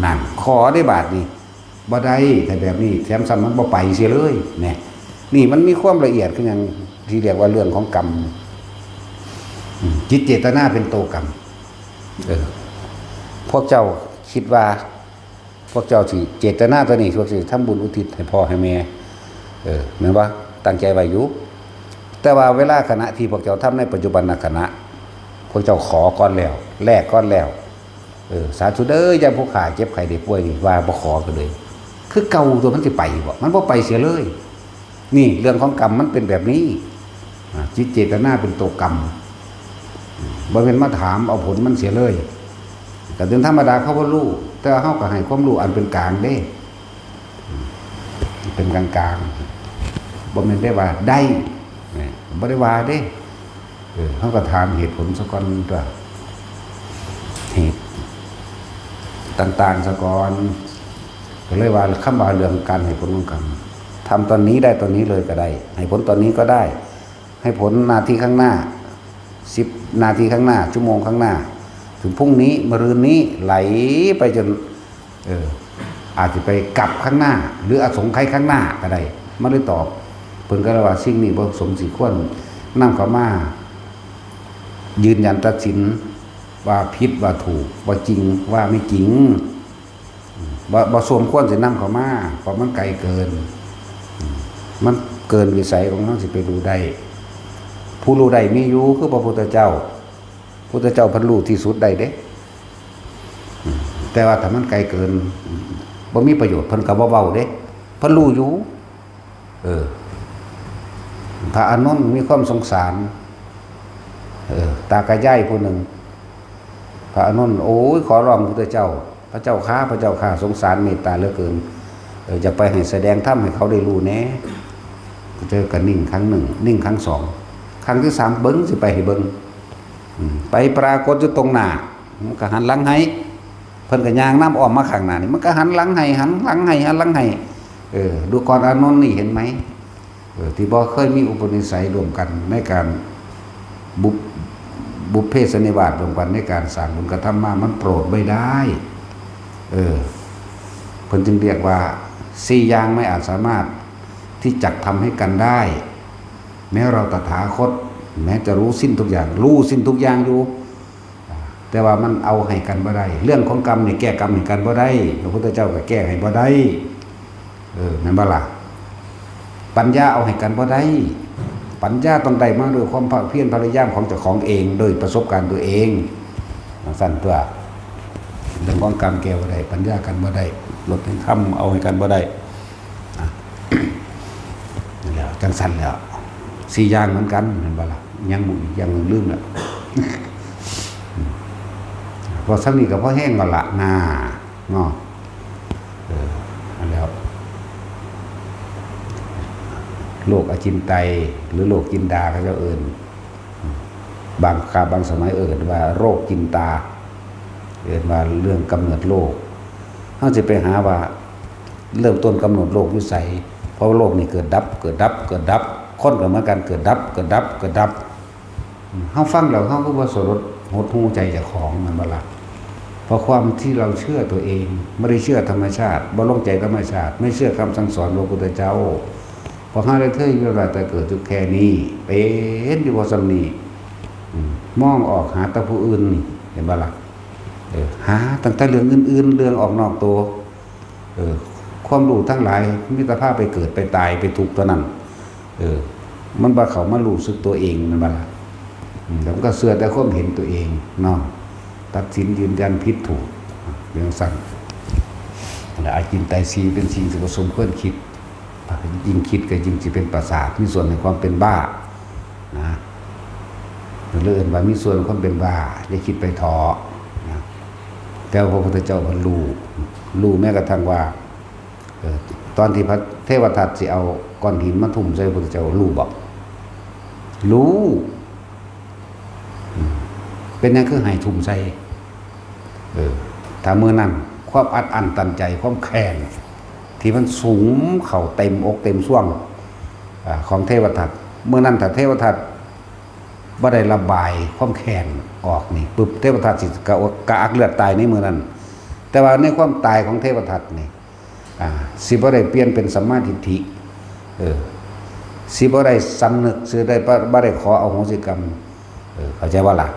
นั่น ขอได้บาดนี้ บ่ได้ ถ้าแบบนี้ แถมซ้ำมันบ่ไปเสียเลย เนี่ย นี่มันมีความละเอียดคือหยัง ที่เรียกว่าเรื่องของกรรม อืม จิตเจตนาเป็นตัวกรรม เออ พวกเจ้าคิดว่า พวกเจ้าสิเจตนาตัวนี้ พวกสิทำบุญอุทิศให้พ่อให้แม่ เออ แม่นบ่? ตั้งใจไว้อยู่ แต่ว่าเวลาขณะที่พวกเจ้าทำในปัจจุบันขณะ พวกเจ้าขอก่อนแล้ว แลกก่อนแล้ว เออ สาธุเด้อ ยามผู้ข้าเจ็บไข้ได้ป่วยนี่ ว่าบ่ขอก็เลย คือเก่าตัว มันสิไปบ่? มันบ่ไปเสียเลย นี่เรื่องของกรรมมันเป็นแบบนี้ อ่า จิตเจตนาเป็นตัวกรรม อืม บ่แม่นมาถามเอาผลมันเสียเลย ก็เป็นธรรมดาเขาบ่รู้ แต่ว่าเฮาก็ให้ความรู้อันเป็นกลางเด้ อืม เป็นกลางๆ บ่แม่นได้ว่าได้ นะ บ่ได้ว่าเด้ เออ เฮาก็ถามเหตุผลซะก่อนตัว เหตุต่างๆซะก่อน ก็เลยว่าคำว่าเรื่องการให้ผลของกรรม ทำตอนนี้ได้ตอนนี้เลยก็ได้ ให้ผลตอนนี้ก็ได้ ให้ผลนาทีข้างหน้า สิบนาทีข้างหน้า ชั่วโมงข้างหน้า ถึงพรุ่งนี้ มะรืนนี้ ไหลไปจน เออ อาจจะไปกลับข้างหน้า หรืออสงไขยข้างหน้าก็ได้ มันเลยตอบ เพิ่นก็เลยว่าสิ่งนี้บ่สมสิควรนำเข้ามายืนยันตัดสินว่าผิดว่าถูก ว่าจริงว่าไม่จริง บ่ บ่สมควรสินำเข้ามา เพราะมันไกลเกิน มันเกินวิสัยของเฮาสิไปรู้ได้ ผู้รู้ได้มีอยู่ คือพระพุทธเจ้า พุทธเจ้าเพิ่นรู้ที่สุดได้เด้ แต่ว่าถ้ามันไกลเกิน บ่มีประโยชน์ เพิ่นก็บ่เว้าเด้ เพิ่นรู้อยู่ เออ พระอานนท์มีความสงสาร เออ ตากับยายผู้หนึ่ง พระอานนท์ โอ้ย ขอร้องพุทธเจ้า พระเจ้าข้า พระเจ้าข้า สงสารเมตตาเหลือเกิน เออ อยากไปให้แสดงธรรมให้เขาได้รู้แหน่ เจอกันนิ่งครั้งหนึ่ง นิ่งครั้งสอง ครั้งที่สาม เบิ่งสิไปให้เบิ่ง อืม ไปปรากฏอยู่ตรงหน้า มันก็หันหลังให้ เพิ่นก็ย่างนำอ้อมมาข้างหน้านี่ มันก็หันหลังให้ หันหลังให้ หันหลังให้ เออ ดูก่อนอานนท์นี่ เห็นไหม เออ ที่บ่เคยมีอุปนิสัยร่วมกันในการบุพ บุพเพสันนิวาสร่วมกันในการสร้างบุญกระทำมา มันโปรดไม่ได้ เออ เพิ่นจึงเรียกว่า สี่อย่างไม่อาจสามารถที่จักทำให้กันได้ แม้เราตถาคต แม้จะรู้สิ้นทุกอย่าง รู้สิ้นทุกอย่างอยู่ แต่ว่ามันเอาให้กันบ่ได้ เรื่องของกรรมนี่แก้กรรมให้กันบ่ได้ พระพุทธเจ้าก็แก้ให้บ่ได้ เออ แม่นบ่ล่ะ ปัญญาเอาให้กันบ่ได้ ปัญญาต้องได้มาด้วยความภาคเพียรพยายามของเจ้าของเอง โดยประสบการณ์ตัวเอง จั่งซั้นตั๊ว เรื่องของกรรมแก้บ่ได้ ปัญญากันบ่ได้ ลดให้ทำ เอาให้กันบ่ได้ อ่ะ นั่นแหละ จั่งซั้นแหละ สี่อย่างเหมือนกัน แม่นบ่ล่ะ ยังบ่อีกอย่างหนึ่งลืมแล้ว พอส่ำนี้ก็พอแฮงแล้วล่ะ น่า เนาะ เออ นั่นแหล้ว โรคอจินไตย หรือโรคจินดา เขาเจ้าเอิ้น บางคาบางสมัยเอิ้นว่าโรคจินตา เอิ้นว่าเรื่องกำเนิดโรค เฮาสิไปหาว่าเริ่มต้นกำเนิดโรคอยู่ไส เพราะว่าโรคนี่เกิดดับ เกิดดับ เกิดดับ คนก็เหมือนกัน เกิดดับ เกิดดับ เกิดดับ เฮาฟังแล้วเฮาก็บ่สลดหดหู่ใจเจ้าของ แม่นบ่ล่ะ เพราะความที่เราเชื่อตัวเอง ไม่ได้เชื่อธรรมชาติ บ่ลงใจธรรมชาติ ไม่เชื่อคำสั่งสอนพระพุทธเจ้า เพราะเฮาได้เคยอยู่ว่าแต่เกิดอยู่แค่นี้ เป็นอยู่บ่ส่ำนี้ อืม มองออกหาแต่ผู้อื่นนี่ เห็นบ่ล่ะ เออ หาตั้งแต่เรื่องอื่นๆ เรื่องออกนอกตัว เออ ความรู้ทั้งหลายมีแต่พาไปเกิดไปตายไปทุกข์เท่านั้น เออ มันบ่เข้ามารู้สึกตัวเอง แม่นบ่ล่ะ อืม แล้วมันก็เชื่อแต่ความเห็นตัวเองเนาะ ตัดสินยืนยันผิดถูก เรื่องสั้น และอาจินไตยสี่เป็นสิ่งที่บ่สมควรคิด ยิ่งคิดก็ยิ่งสิเป็นประสาท มีส่วนในความเป็นบ้า นะ เรื่องอื่นว่ามีส่วนความเป็นบ้า อย่าคิดไปเถาะนะ แต่ว่าพระพุทธเจ้าเพิ่นรู้ รู้แม้กระทั่งว่า เออ ตอนที่พระเทวทัตสิเอาก้อนหินมาทุ่มใส่พระพุทธเจ้า รู้บ่ รู้ อืม เป็นหยังคือให้ทุ่มใส่ เออ ถ้ามื้อนั้นความอัดอั้นตันใจ ความแค้นที่มันสุมเข้าเต็มอกเต็มซวง อ่า ของเทวทัต มื้อนั้นถ้าเทวทัตบ่ได้ระบายความแค้นออกนี่ปุ๊บ เทวทัตสิกะ กะอักเลือดตายในมื้อนั้น แต่ว่าในความตายของเทวทัตนี่ อ่า สิบ่ได้เปลี่ยนเป็นสัมมาทิฏฐิ เออ สิบ่ได้สำนึก สิได้บ่ บ่ได้ขออโหสิกรรม เออ เข้าใจบ่ล่ะ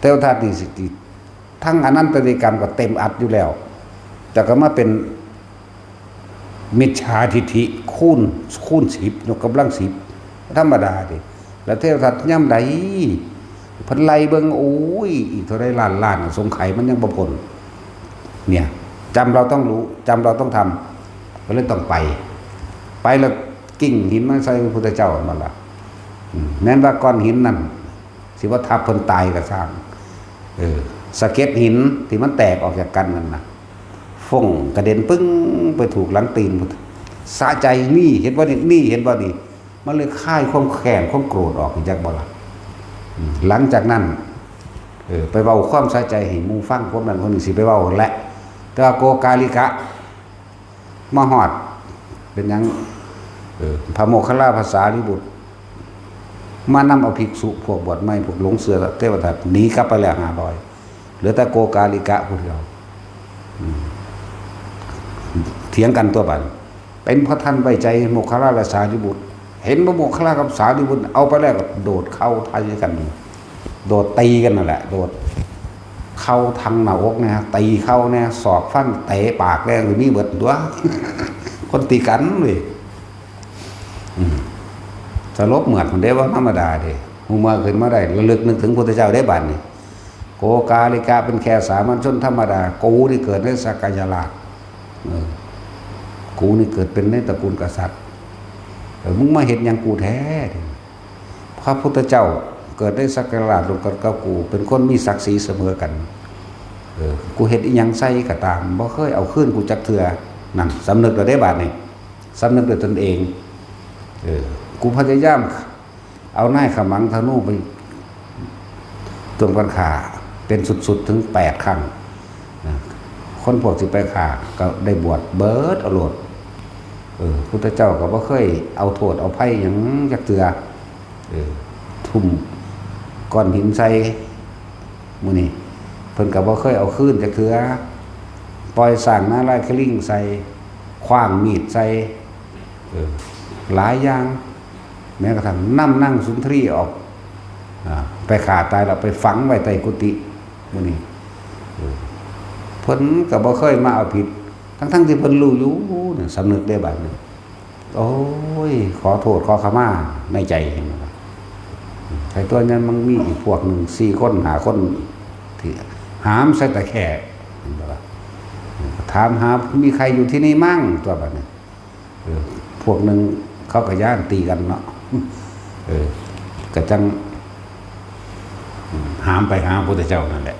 เทวทัตนี่สิ ทั้งอนันตริยกรรมก็เต็มอัดอยู่แล้ว แต่ก็มาเป็นมิจฉาทิฏฐิคูณ คูณสิบ ยกกำลังสิบ ธรรมดาเด้ แล้วเทวทัตยามใดเพิ่นไล่เบิ่ง โอ้ย อีกเท่าใดล้านล้าน สงไขยมันยังบ่พ้น เนี่ย จำเราต้องรู้ จำเราต้องทำ ก็เลยต้องไป ไปแล้วกิ่งหินมาใส่พระพุทธเจ้า มันล่ะ อืม แม้นว่าก้อนหินนั่น สิว่าทับเพิ่นตายก็ช่าง เออ สะเก็ดหินที่มันแตกออกจากกันนั่นน่ะ ฟงกระเด็นปึ้งไปถูกหลังตีนพุ้น สะใจ นี่ เห็นบ่นี่ นี่ เห็นบ่นี่ มันเลยคายความแค้น ความโกรธออก จักบ่ล่ะ อืม หลังจากนั้น เออ ไปเว้าความสะใจให้หมู่ฟัง พวกนั้นคนนี้สิไปเว้าแหละ แต่ว่าโกกาลิกะ มาฮอด เป็นหยัง เออ พระโมคคัลลาภาษาริบุตร มานำเอาภิกษุพวกบวชใหม่ พวกหลงเชื่อเทวทัตหนีกลับไปแล้วห้าร้อย เหลือแต่โกกาลิกะผู้เดียว อืม เถียงกันตัวบัด เป็นเพราะท่านไว้ใจโมคคัลลาและสารีบุตร เห็นว่าโมคคัลลากับสารีบุตรเอาไปแล้วก็โดดเข้าไทยกัน โดดตีกันนั่นแหละ โดดเข้าทางหน้าอกเนี่ย ตีเข้าเนี่ย ศอกฟันเตะปากแรงหรือมีเบิดตัว คนตีกันเลย อืม สลบเหมือดมันได้ว่าธรรมดาเด้ ฮู้เมื่อขึ้นมาได้ ระลึกนึกถึงพุทธเจ้าได้บัดนี้ โกกาลิกะเป็นแค่สามัญชนธรรมดา กูนี่เกิดในสักกายราช เออ กูนี่เกิดเป็นในตระกูลกษัตริย์ เออ มึงมาเฮ็ดหยังกูแท้ พระพุทธเจ้าเกิดในสักกายราชร่วมกันกับกู เป็นคนมีศักดิ์ศรีเสมอกัน เออ กูเฮ็ดอิหยังใส่ก็ตาม บ่เคยเอาคืนกูจักเทื่อ นั่น สำนึกแล้วเด้บาดนี้ สำนึกด้วยตนเอง เออ กูพยายามเอานายขมังธนูไปร่วมกันฆ่า เป็นสุดๆ ถึงแปดครั้งนะ คนพวกสิไปฆ่าก็ได้บวชเบิดเอาโลด เออ พุทธเจ้าก็บ่เคยเอาโทษเอาภัยหยังจักเทื่อ เออ ทุ่มก้อนหินใส่ มื้อนี้เพิ่นก็บ่เคยเอาคืนจักเทื่อ ปล่อยช้างนารายณ์คลิงใส่ ขว้างมีดใส่ เออ หลายอย่าง แม้กระทั่งนำนางสุนทรีออก อ่า ไปฆ่าตายแล้วไปฝังไว้ใต้กุฏิ มื้อนี้ เออ เพิ่นก็บ่เคยมาเอาผิด ทั้งๆที่เพิ่นรู้อยู่เนี่ย สำนึกได้บัดนี้ โอ้ย ขอโทษขอขมาในใจ เห็นบ่ล่ะ ไอ้ตัวนั้นมันมีอีกพวกหนึ่ง สี่คน ห้าคน ที่หามใส่ตะแคร่ เห็นบ่ล่ะ ถามหา มีใครอยู่ที่นี่มั่ง ตัวบัดนี้ เออ พวกหนึ่งเขาก็ย้านตีกันเนาะ เออ ก็จั่ง หามไปหาพระพุทธเจ้านั่นแหละ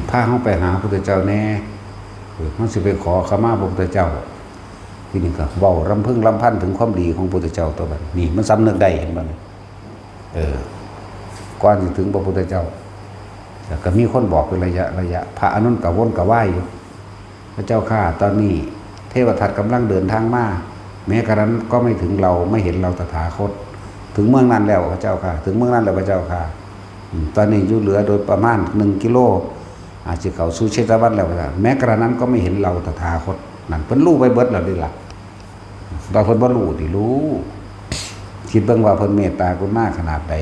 พาเฮาไปหาพระพุทธเจ้าแน่ เออ มันสิไปขอขมาพระพุทธเจ้า ทีนี้ก็เว้ารำพึงรำพันถึงความดีของพระพุทธเจ้าตัวบัดนี้ นี่มันสำนึกได้ เห็นบ่นี่ เออ ก่อนสิถึงพระพุทธเจ้า แล้วก็มีคนบอกเป็นระยะระยะ พระอานนท์กระวนกระวายอยู่ พระเจ้าข้า ตอนนี้เทวทัตกำลังเดินทางมา แม้กระนั้นก็ไม่ถึงเรา ไม่เห็นเราตถาคต ถึงเมืองนั้นแล้วพระเจ้าข้า ถึงเมืองนั้นแล้วพระเจ้าข้า อืม ตอนนี้อยู่เหลือโดยประมาณหนึ่งกิโล อาจจะเข้าสู่เชตวันแล้วพระเจ้า แม้กระนั้นก็ไม่เห็นเราตถาคต นั่นเพิ่นรู้ไปเบิดแล้วเด้ล่ะ ว่าเพิ่นบ่รู้ติ รู้ คิดเบิ่งว่าเพิ่นเมตตากรุณาขนาดใด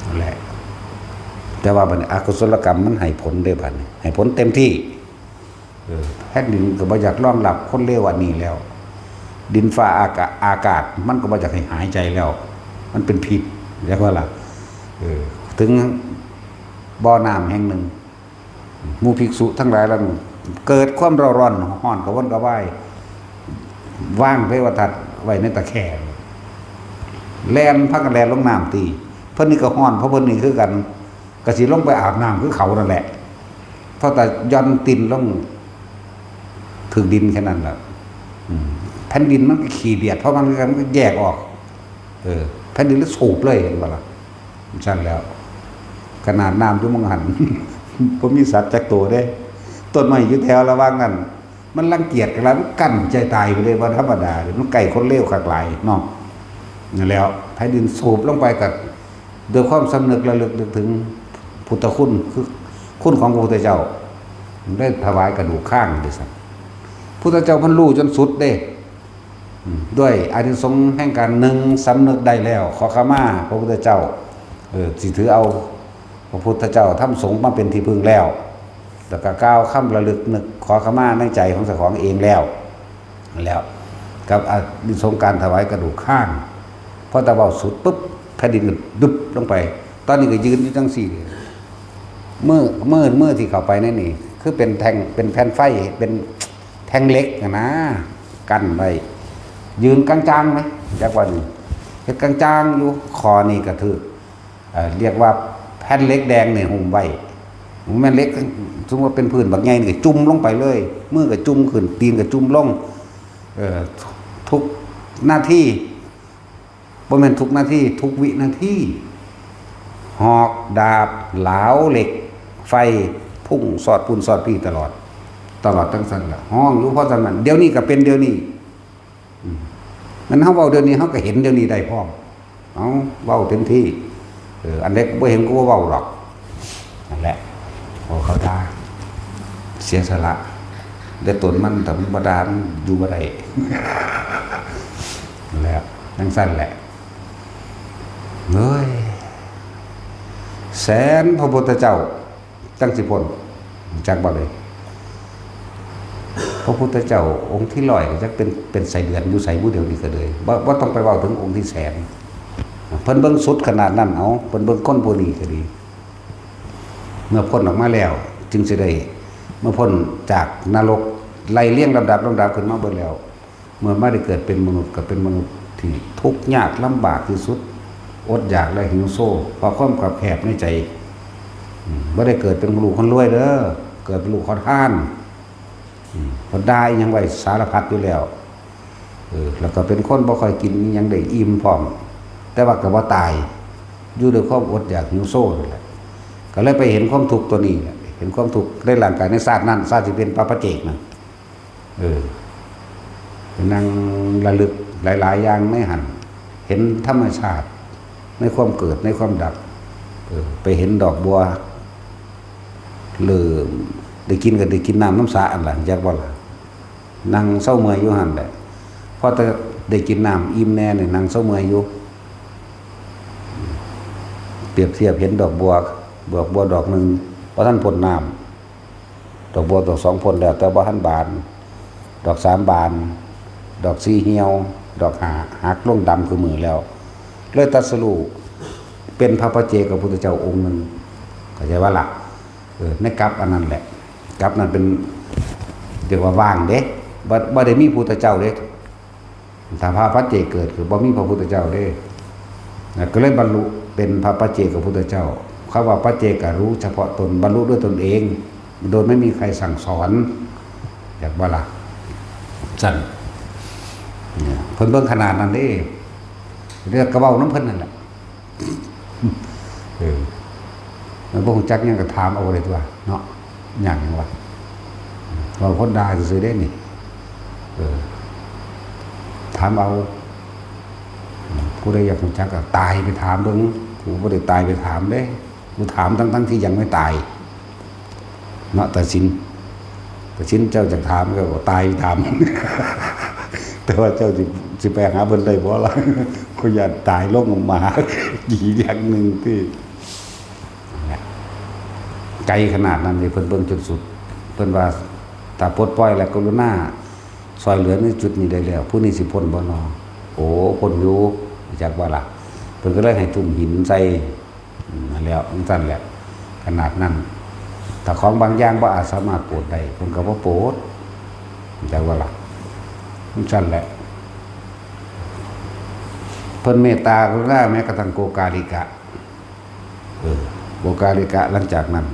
นั่นแหละ แ แต่ว่าบัดนี้อกุศลกรรมมันให้ผลเด้บัดนี้ ให้ผลเต็มที่ เออ แผ่นดินก็บ่อยากรองรับคนเลวอันนี้แล้ว ดินฟ้าอากา อากาศมันก็บ่อยากให้หายใจแล้ว มันเป็นพิษ เรียกว่าล่ะ เออ ถึงบ่อน้ำแห่งหนึ่ง หมู่ภิกษุทั้งหลายเหล่านั้นเกิดความเร่าร้อน ฮ้อนกระวนกระวาย วางเทวทัตไว้ในตะแคร่ แล่น พากันแล่นลงน้ำติ เพิ่นนี่ก็ฮ้อน เพราะเพิ่นนี่คือกัน ก็สิลงไปอาบน้ำคือเขานั่นแหละ เพราะแต่ย่อนตีนลง ถืกดินแค่นั้นแหละ อืม แผ่นดินมันก็ขี้เดียด เพราะมัน มันก็แยกออก เออ แผ่นดินเลยสูบเลย เห็นบ่ล่ะ ซั่นแล้ว ขนาดน้ำอยู่หม่องหั่น บ่มีสัตว์จักตัวเด้ ต้นไม้อยู่แถวระหว่างนั้น มันรังเกียจกันแล้ว มันกั้นใจตายไปเลย บ่ธรรมดาเด้ มันใกล้คนเลวคักหลายเนาะ นั่นแหล้ว แผ่นดินสูบลงไปก็ ด้วยความสำนึกระลึกนึกถึงพุทธคุณ คือคุณของพระพุทธเจ้า ได้ถวายกระดูกข้างเด้ซั่น พุทธเจ้าเพิ่นรู้จนสุดเด้ อืม ด้วยอานิสงส์แห่งการ หนึ่ง สำนึกได้แล้ว ขอขมาพระพุทธเจ้า เออ สิถือเอาพระพุทธเจ้าธรรมสงฆ์มาเป็นที่พึ่งแล้ว แล้วก็กล่าวคำระลึกนึกขอขมาในใจของเจ้าของเองแล้ว แล้ว กับอานิสงส์การถวายกระดูกข้าง พอตะเว้าสุดปุ๊บ แผ่นดินก็ดุบลงไป ตอนนี้ก็ยืนอยู่จังซี่ มือ มือ มือที่เข้าไปในนี่ คือเป็นแท่ง เป็นแผ่นไฟ เป็นแท่งเหล็กหั้นนะ กั้นไว้ ยืนกลางๆ ไหม จักว่านี่ เฮ็ดกลางๆ อยู่ ข้อนี้ก็ถืก เอ่อ เรียกว่าแผ่นเหล็กแดงนี่หุ้มไว้ แม่นเหล็ก สมมุติว่าเป็นพื้นบักใหญ่นี่ก็จุ่มลงไปเลย มือก็จุ่มขึ้น ตีนก็จุ่มลง เอ่อ ทุกนาที บ่แม่นทุกนาที ทุกวินาที หอกดาบ หลาวเหล็ก ไฟ พุ่งสอดปุ้นสอดปี้ตลอด ตลอดทั้งซั่นล่ะ ฮ้องอยู่เพราะฉะนั้น เดี๋ยวนี้ก็เป็นเดี๋ยวนี้ อืม มันเฮาเว้าเดี๋ยวนี้ เฮาก็เห็นเดี๋ยวนี้ได้พร้อม เอา เว้าเต็มที่ เออ อันใดกูบ่เห็น กูบ่เว้าดอก นั่นแหละ โอ้ เขาท่า เสียสละ แต่ตนมันธรรมดา มันอยู่บ่ได้ นั่นแหละ จั่งซั่นแหละ เฮ้ย แสนพระพุทธเจ้า จั่งสิพ้น จักบ่เลย พระพุทธเจ้าองค์ที่ร้อยก็จักเป็น เป็นไส้เดือนอยู่ไสบุเดียวนี้ก็เลย บ่ บ่ต้องไปเว้าถึงองค์ที่แสน เพิ่นเบิ่งสุดขนาดนั้น เอา เพิ่นเบิ่งคนผู้นี้ก็ดี เมื่อพ้นออกมาแล้ว จึงสิได้ เมื่อพ้นจากนรก ไล่เรียงลำดับ ลำดับขึ้นมาเบิดแล้ว เมื่อมาได้เกิดเป็นมนุษย์ ก็เป็นมนุษย์ที่ทุกข์ยากลำบากที่สุด อดอยากและหิวโซ เพราะความคับแคบในใจ อืม บ่ได้เกิดเป็นลูกคนรวยเด้อ เกิดเป็นลูกขอทาน อืม เพิ่นด่าอิหยังไว้สารพัดอยู่แล้ว เออ แล้วก็เป็นคนบ่ค่อยกินอิหยังได้อิ่มพร้อม แต่ว่าก็บ่ตาย อยู่ด้วยความอดอยากหิวโซนั่นแหละ ก็เลยไปเห็นความทุกข์ตัวนี้แหละ เห็นความทุกข์ในร่างกายในชาตินั้น ชาติที่เป็นพระปัจเจกนั่น เออ ไปนั่งระลึกหลายๆ อย่างในหั่น เห็นธรรมชาติ ในความเกิด ในความดับ เออ ไปเห็นดอกบัว เริ่มได้กินก็ได้กินน้ำนำสระอันล่ะ จักบ่ล่ะ นั่งเซาเมื่อยอยู่หั่นแหละ พอแต่ได้กินน้ำอิ่มแน่นี่นั่งเซาเมื่อยอยู่ เปรียบเทียบเห็นดอกบัว ดอกบัวดอกหนึ่ง บ่ทันพ่นน้ำ ดอกบัวดอกสองพ่นแล้ว แต่บ่ทันบาน ดอกสามบาน ดอกสี่เหี่ยว ดอกห้าหักลงดำคือมือแล้ว เลยตรัสรู้เป็นพระปัจเจกพุทธเจ้าองค์หนึ่ง เข้าใจบ่ล่ะ เออ ในกัปอันนั้นแหละ กัปนั้นเป็น เรียกว่าว่างเด้ บ่ บ่ได้มีพุทธเจ้าเด้ ถ้าพระปัจเจกเกิดคือบ่มีพระพุทธเจ้าเด้ นะ ก็เลยบรรลุเป็นพระปัจเจกพุทธเจ้า คำว่าปัจเจกก็รู้เฉพาะตน บรรลุด้วยตนเอง โดยไม่มีใครสั่งสอน จักบ่ล่ะ ซั่น เนี่ย เพิ่นเบิ่งขนาดนั้นเด้ เรียกกระเว้านำเพิ่นนั่นแหละ เออ มันบ่ฮู้จักหยังก็ถามเอาเลยตัวเนาะ ยากหยังวะ เว้าคนด่าซื่อๆเด้นี่ เออ ถามเอา ผู้ใดอยากฮู้จักก็ตายไปถามเบิ่ง กูบ่ได้ตายไปถามเด้ กูถามทั้งๆที่ยังไม่ตาย เนาะ ตาสิน ตาสินเจ้าจะถามก็ตายถาม แต่ว่าเจ้าสิ สิไปหาเพิ่นได้บ่ล่ะ กูย่านตายลงมาหา อีกอย่างหนึ่งที่ นั่นแหละ ไกลขนาดนั้นนี่เพิ่นเบิ่งจนสุด เพิ่นว่าถ้าปลดปล่อยและกรุณาซอยเหลือในจุดนี้ได้แล้ว ผู้นี้สิพ้นบ่นอ โอ้ พ้นอยู่ จักว่าล่ะ เพิ่นก็เลยให้ทุ่มหินใส่ อืม นั่นแหล้วจั่งซั่นแหละ ขนาดนั้น ถ้าของบางอย่างบ่อาจสามารถโปรดได้ เพิ่นก็บ่โปรด จักว่าล่ะ จั่งซั่นแหละ เพิ่นเมตตากรุณาแม้กระทั่งโกกาลิกะ เออ โกกาลิกะหลังจากนั้น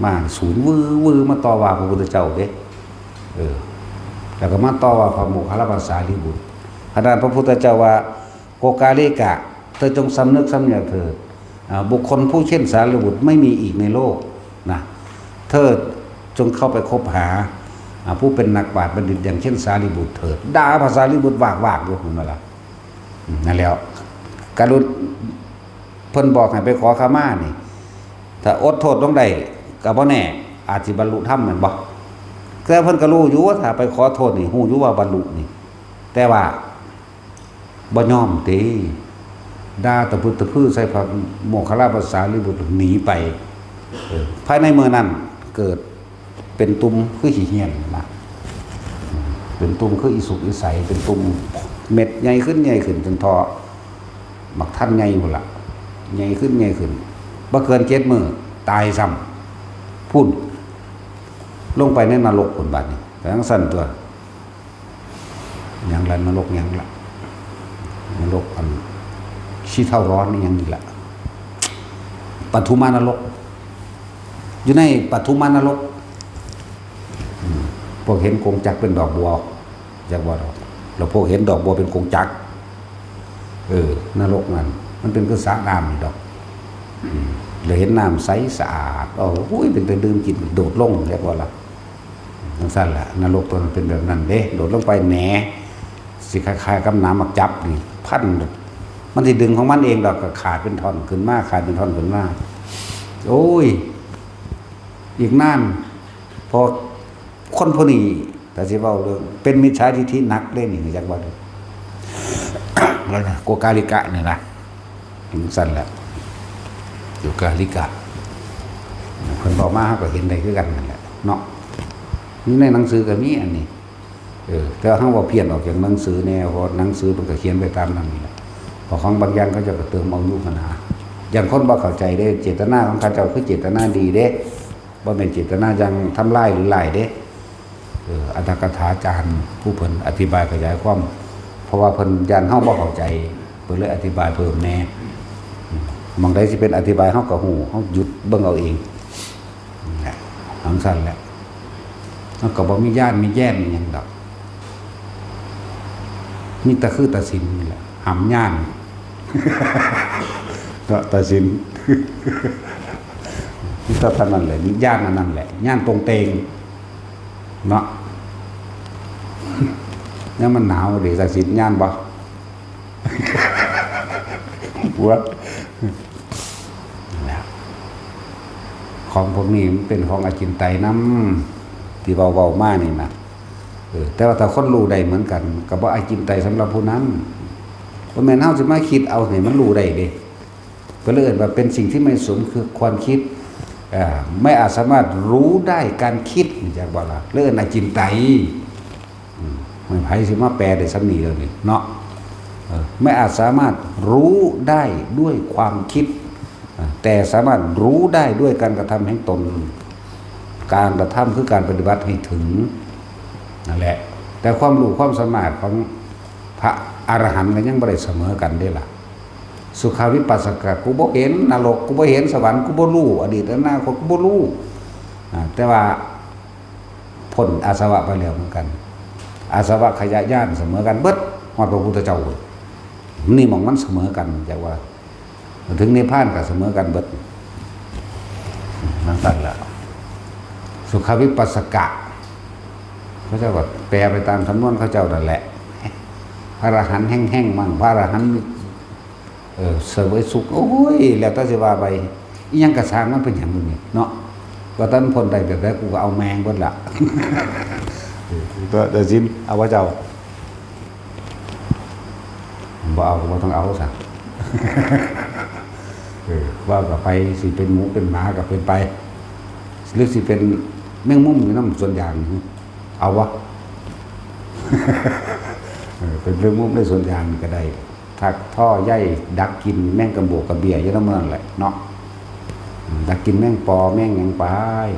มาสูนวื้อวื้อมาต่อว่าพระพุทธเจ้าเด้ เออ แล้วก็มาต่อว่าพระโมคคัลลานะสารีบุตร ขนาดพระพุทธเจ้าว่า โกกาลิกะ เธอจงสำนึกสำนึกเถิด อ่า บุคคลผู้เช่นสารีบุตรไม่มีอีกในโลกนะ เธอจงเข้าไปคบหา อ่า ผู้เป็นนักปราชญ์บัณฑิตอย่างเช่นสารีบุตรเถิด ด่าพระสารีบุตรวากๆ อยู่ เห็นบ่ล่ะ อืม นั่นแหล้ว กรุณ เพิ่นบอกให้ไปขอขมานี่ ถ้าอดโทษลงได้ ก็บ่แน่ อาจสิบรรลุธรรมแม่นบ่ แต่เพิ่นก็รู้อยู่ว่าถ้าไปขอโทษนี่ รู้อยู่ว่าบรรลุนี่ แต่ว่า บ่ยอมติ ด่าตะพึดตะพือใส่พระโมคคัลลานะสารีบุตรหนีไป เออ ภายในมื้อนั้นเกิดเป็นตุ่มคือขี้เหี้ยนนะ เป็นตุ่มคืออีสุกอีใส เป็นตุ่มเม็ดใหญ่ขึ้นใหญ่ขึ้นจนเท่าบักทันใหญ่พู้นล่ะ ใหญ่ขึ้นใหญ่ขึ้น บ่เกินเจ็ดมื้อตายซ้ำ พู้น ลงไปในนรกพู้นบัดนี้ ก็จั่งซั่นตั่ว หยังล่ะ นรกหยังล่ะ นรกอันขี้เถ้าร้อนนี่หยังนี่ล่ะ ปทุมานรก อยู่ในปทุมานรก อืม พวกเห็นกงจักรเป็นดอกบัว จักว่าดอก แล้วพวกเห็นดอกบัวเป็นกงจักร เออ นรกนั่น มันเป็นคือสระน้ำนี่ดอก อืม แล้วเห็นน้ำใสสะอาด โอ้ย เป็นตาดื่มกิน โดดลง เรียกว่าล่ะ จั่งซั่นล่ะ นรกตัวนั้นเป็นแบบนั้นเด้ โดดลงไปแหน สิคล้ายๆกับหนามหมากจับนี่ พัน มันสิดึงของมันเองดอก ก็ขาดเป็นท่อนขึ้นมา ขาดเป็นท่อนขึ้นมา โอ้ย อีกนาน พอคนผู้นี้ ถ้าสิเว้าเรื่อง เป็นมิจฉาทิฏฐิหนักเด้นี่ จักว่าเด้อ แล้วนะ โกกาลิกะนี่นะ จั่งซั่นแหละ โกกาลิกะ เพิ่นบอกมา เราก็เห็นได้คือกันนั่นแหละ เนาะ อยู่ในหนังสือก็มีอันนี้ เออ แต่ว่าเราว่าเพี้ยนออกจากหนังสือแน่ เพราะหนังสือมันก็เขียนไปตามนั้นนี่แหละ เพราะของบางอย่างเขาเจ้าก็เติมเอาอยู่หั้นนะ อย่างคนบ่เข้าใจเด้ เจตนาของเขาเจ้าคือเจตนาดีเด้ บ่แม่นเจตนาอย่างทำลายหรือร้ายเด้ เออ อัตถกถาจารย์ผู้เพิ่นอธิบายขยายความ เพราะว่าเพิ่นย้านเราบ่เข้าใจ เพิ่นเลยอธิบายเพิ่มแหน่ อืม หม่องใดสิเป็นอธิบายเราก็ฮู้ เราหยุดเบิ่งเอาเอง นั่นแหละ จั่งซั่นแหละ มันก็บ่มีย้านมีแย้นอิหยังดอก มีแต่คือตัดสินนี่แหละ หำย้าน ก็ตัดสิน มีแต่เท่านั้นแหละ ย้านอันนั้นแหละ ย้านตรงเตง เนาะ ยามมันหนาวเด้ ตัดสินย้านบ่ ปวด ของพวกนี้มันเป็นของอจินไตยนำ ที่เว้าๆมานี่นะ เออ แต่ว่าถ้าคนรู้ได้เหมือนกัน ก็บ่อจินไตยสำหรับผู้นั้น บ่แม่นเฮาสิมาคิดเอาให้มันรู้ได้เด้ ก็เลยเอิ้นว่าเป็นสิ่งที่ไม่สมคือความคิด เอ่อ ไม่อาจสามารถรู้ได้การคิด จักบ่ล่ะ เลยเอิ้นอจินไตย อืม ไผสิมาแปลได้ส่ำนี้แล้วนี่เนาะ เออ ไม่อาจสามารถรู้ได้ด้วยความคิด เออ แต่สามารถรู้ได้ด้วยการกระทำแห่งตน การกระทำคือการปฏิบัติให้ถึง นั่นแหละ แต่ความรู้ความสามารถของพระอรหันต์ก็ยังบ่ได้เสมอกันเด้ล่ะ สุขวิปัสสกะ กูบ่เห็นนรก กูบ่เห็นสวรรค์ กูบ่รู้อดีตอนาคต กูบ่รู้ อ่า แต่ว่า พ้นอาสวะไปแล้วเหมือนกัน อาสวะขยะย้านเสมอกันเบิด ฮอดพระพุทธเจ้า นี่หม่องมันเสมอกัน จักว่า ถึงนิพพานก็เสมอกันเบิด จั่งซั่นล่ะ สุขวิปัสสกะ เขาเจ้าก็แปลไปตามสำนวนเขาเจ้านั่นแหละ พระอรหันต์แห้งๆมั่ง พระอรหันต์ เออ เสวยสุข โอ้ย แล้วแต่สิว่าไป อิหยังกะซ่างมันเป็นหยังมื้อนี้เนาะ ว่าแต่มันพ้นได้แบบใด กูก็เอาแม่งเบิดละ เออ ก็ตัดสิน เอาว่าเจ้า บ่เอาก็บ่ต้องเอาซะ เออ ว่าก็ไป สิเป็นหมูเป็นหมาก็เป็นไป หรือสิเป็นแมงมุมอยู่นำสวนยางนี่ เอาวะ เออ เป็นแมงมุมในสวนยางนี่ก็ได้ ถักท่อใยดักกินแมงกะบวกกะเบี้ยอยู่นำมันนั่นแหละเนาะ อืม ดักกินแมงปอแมงหยังไป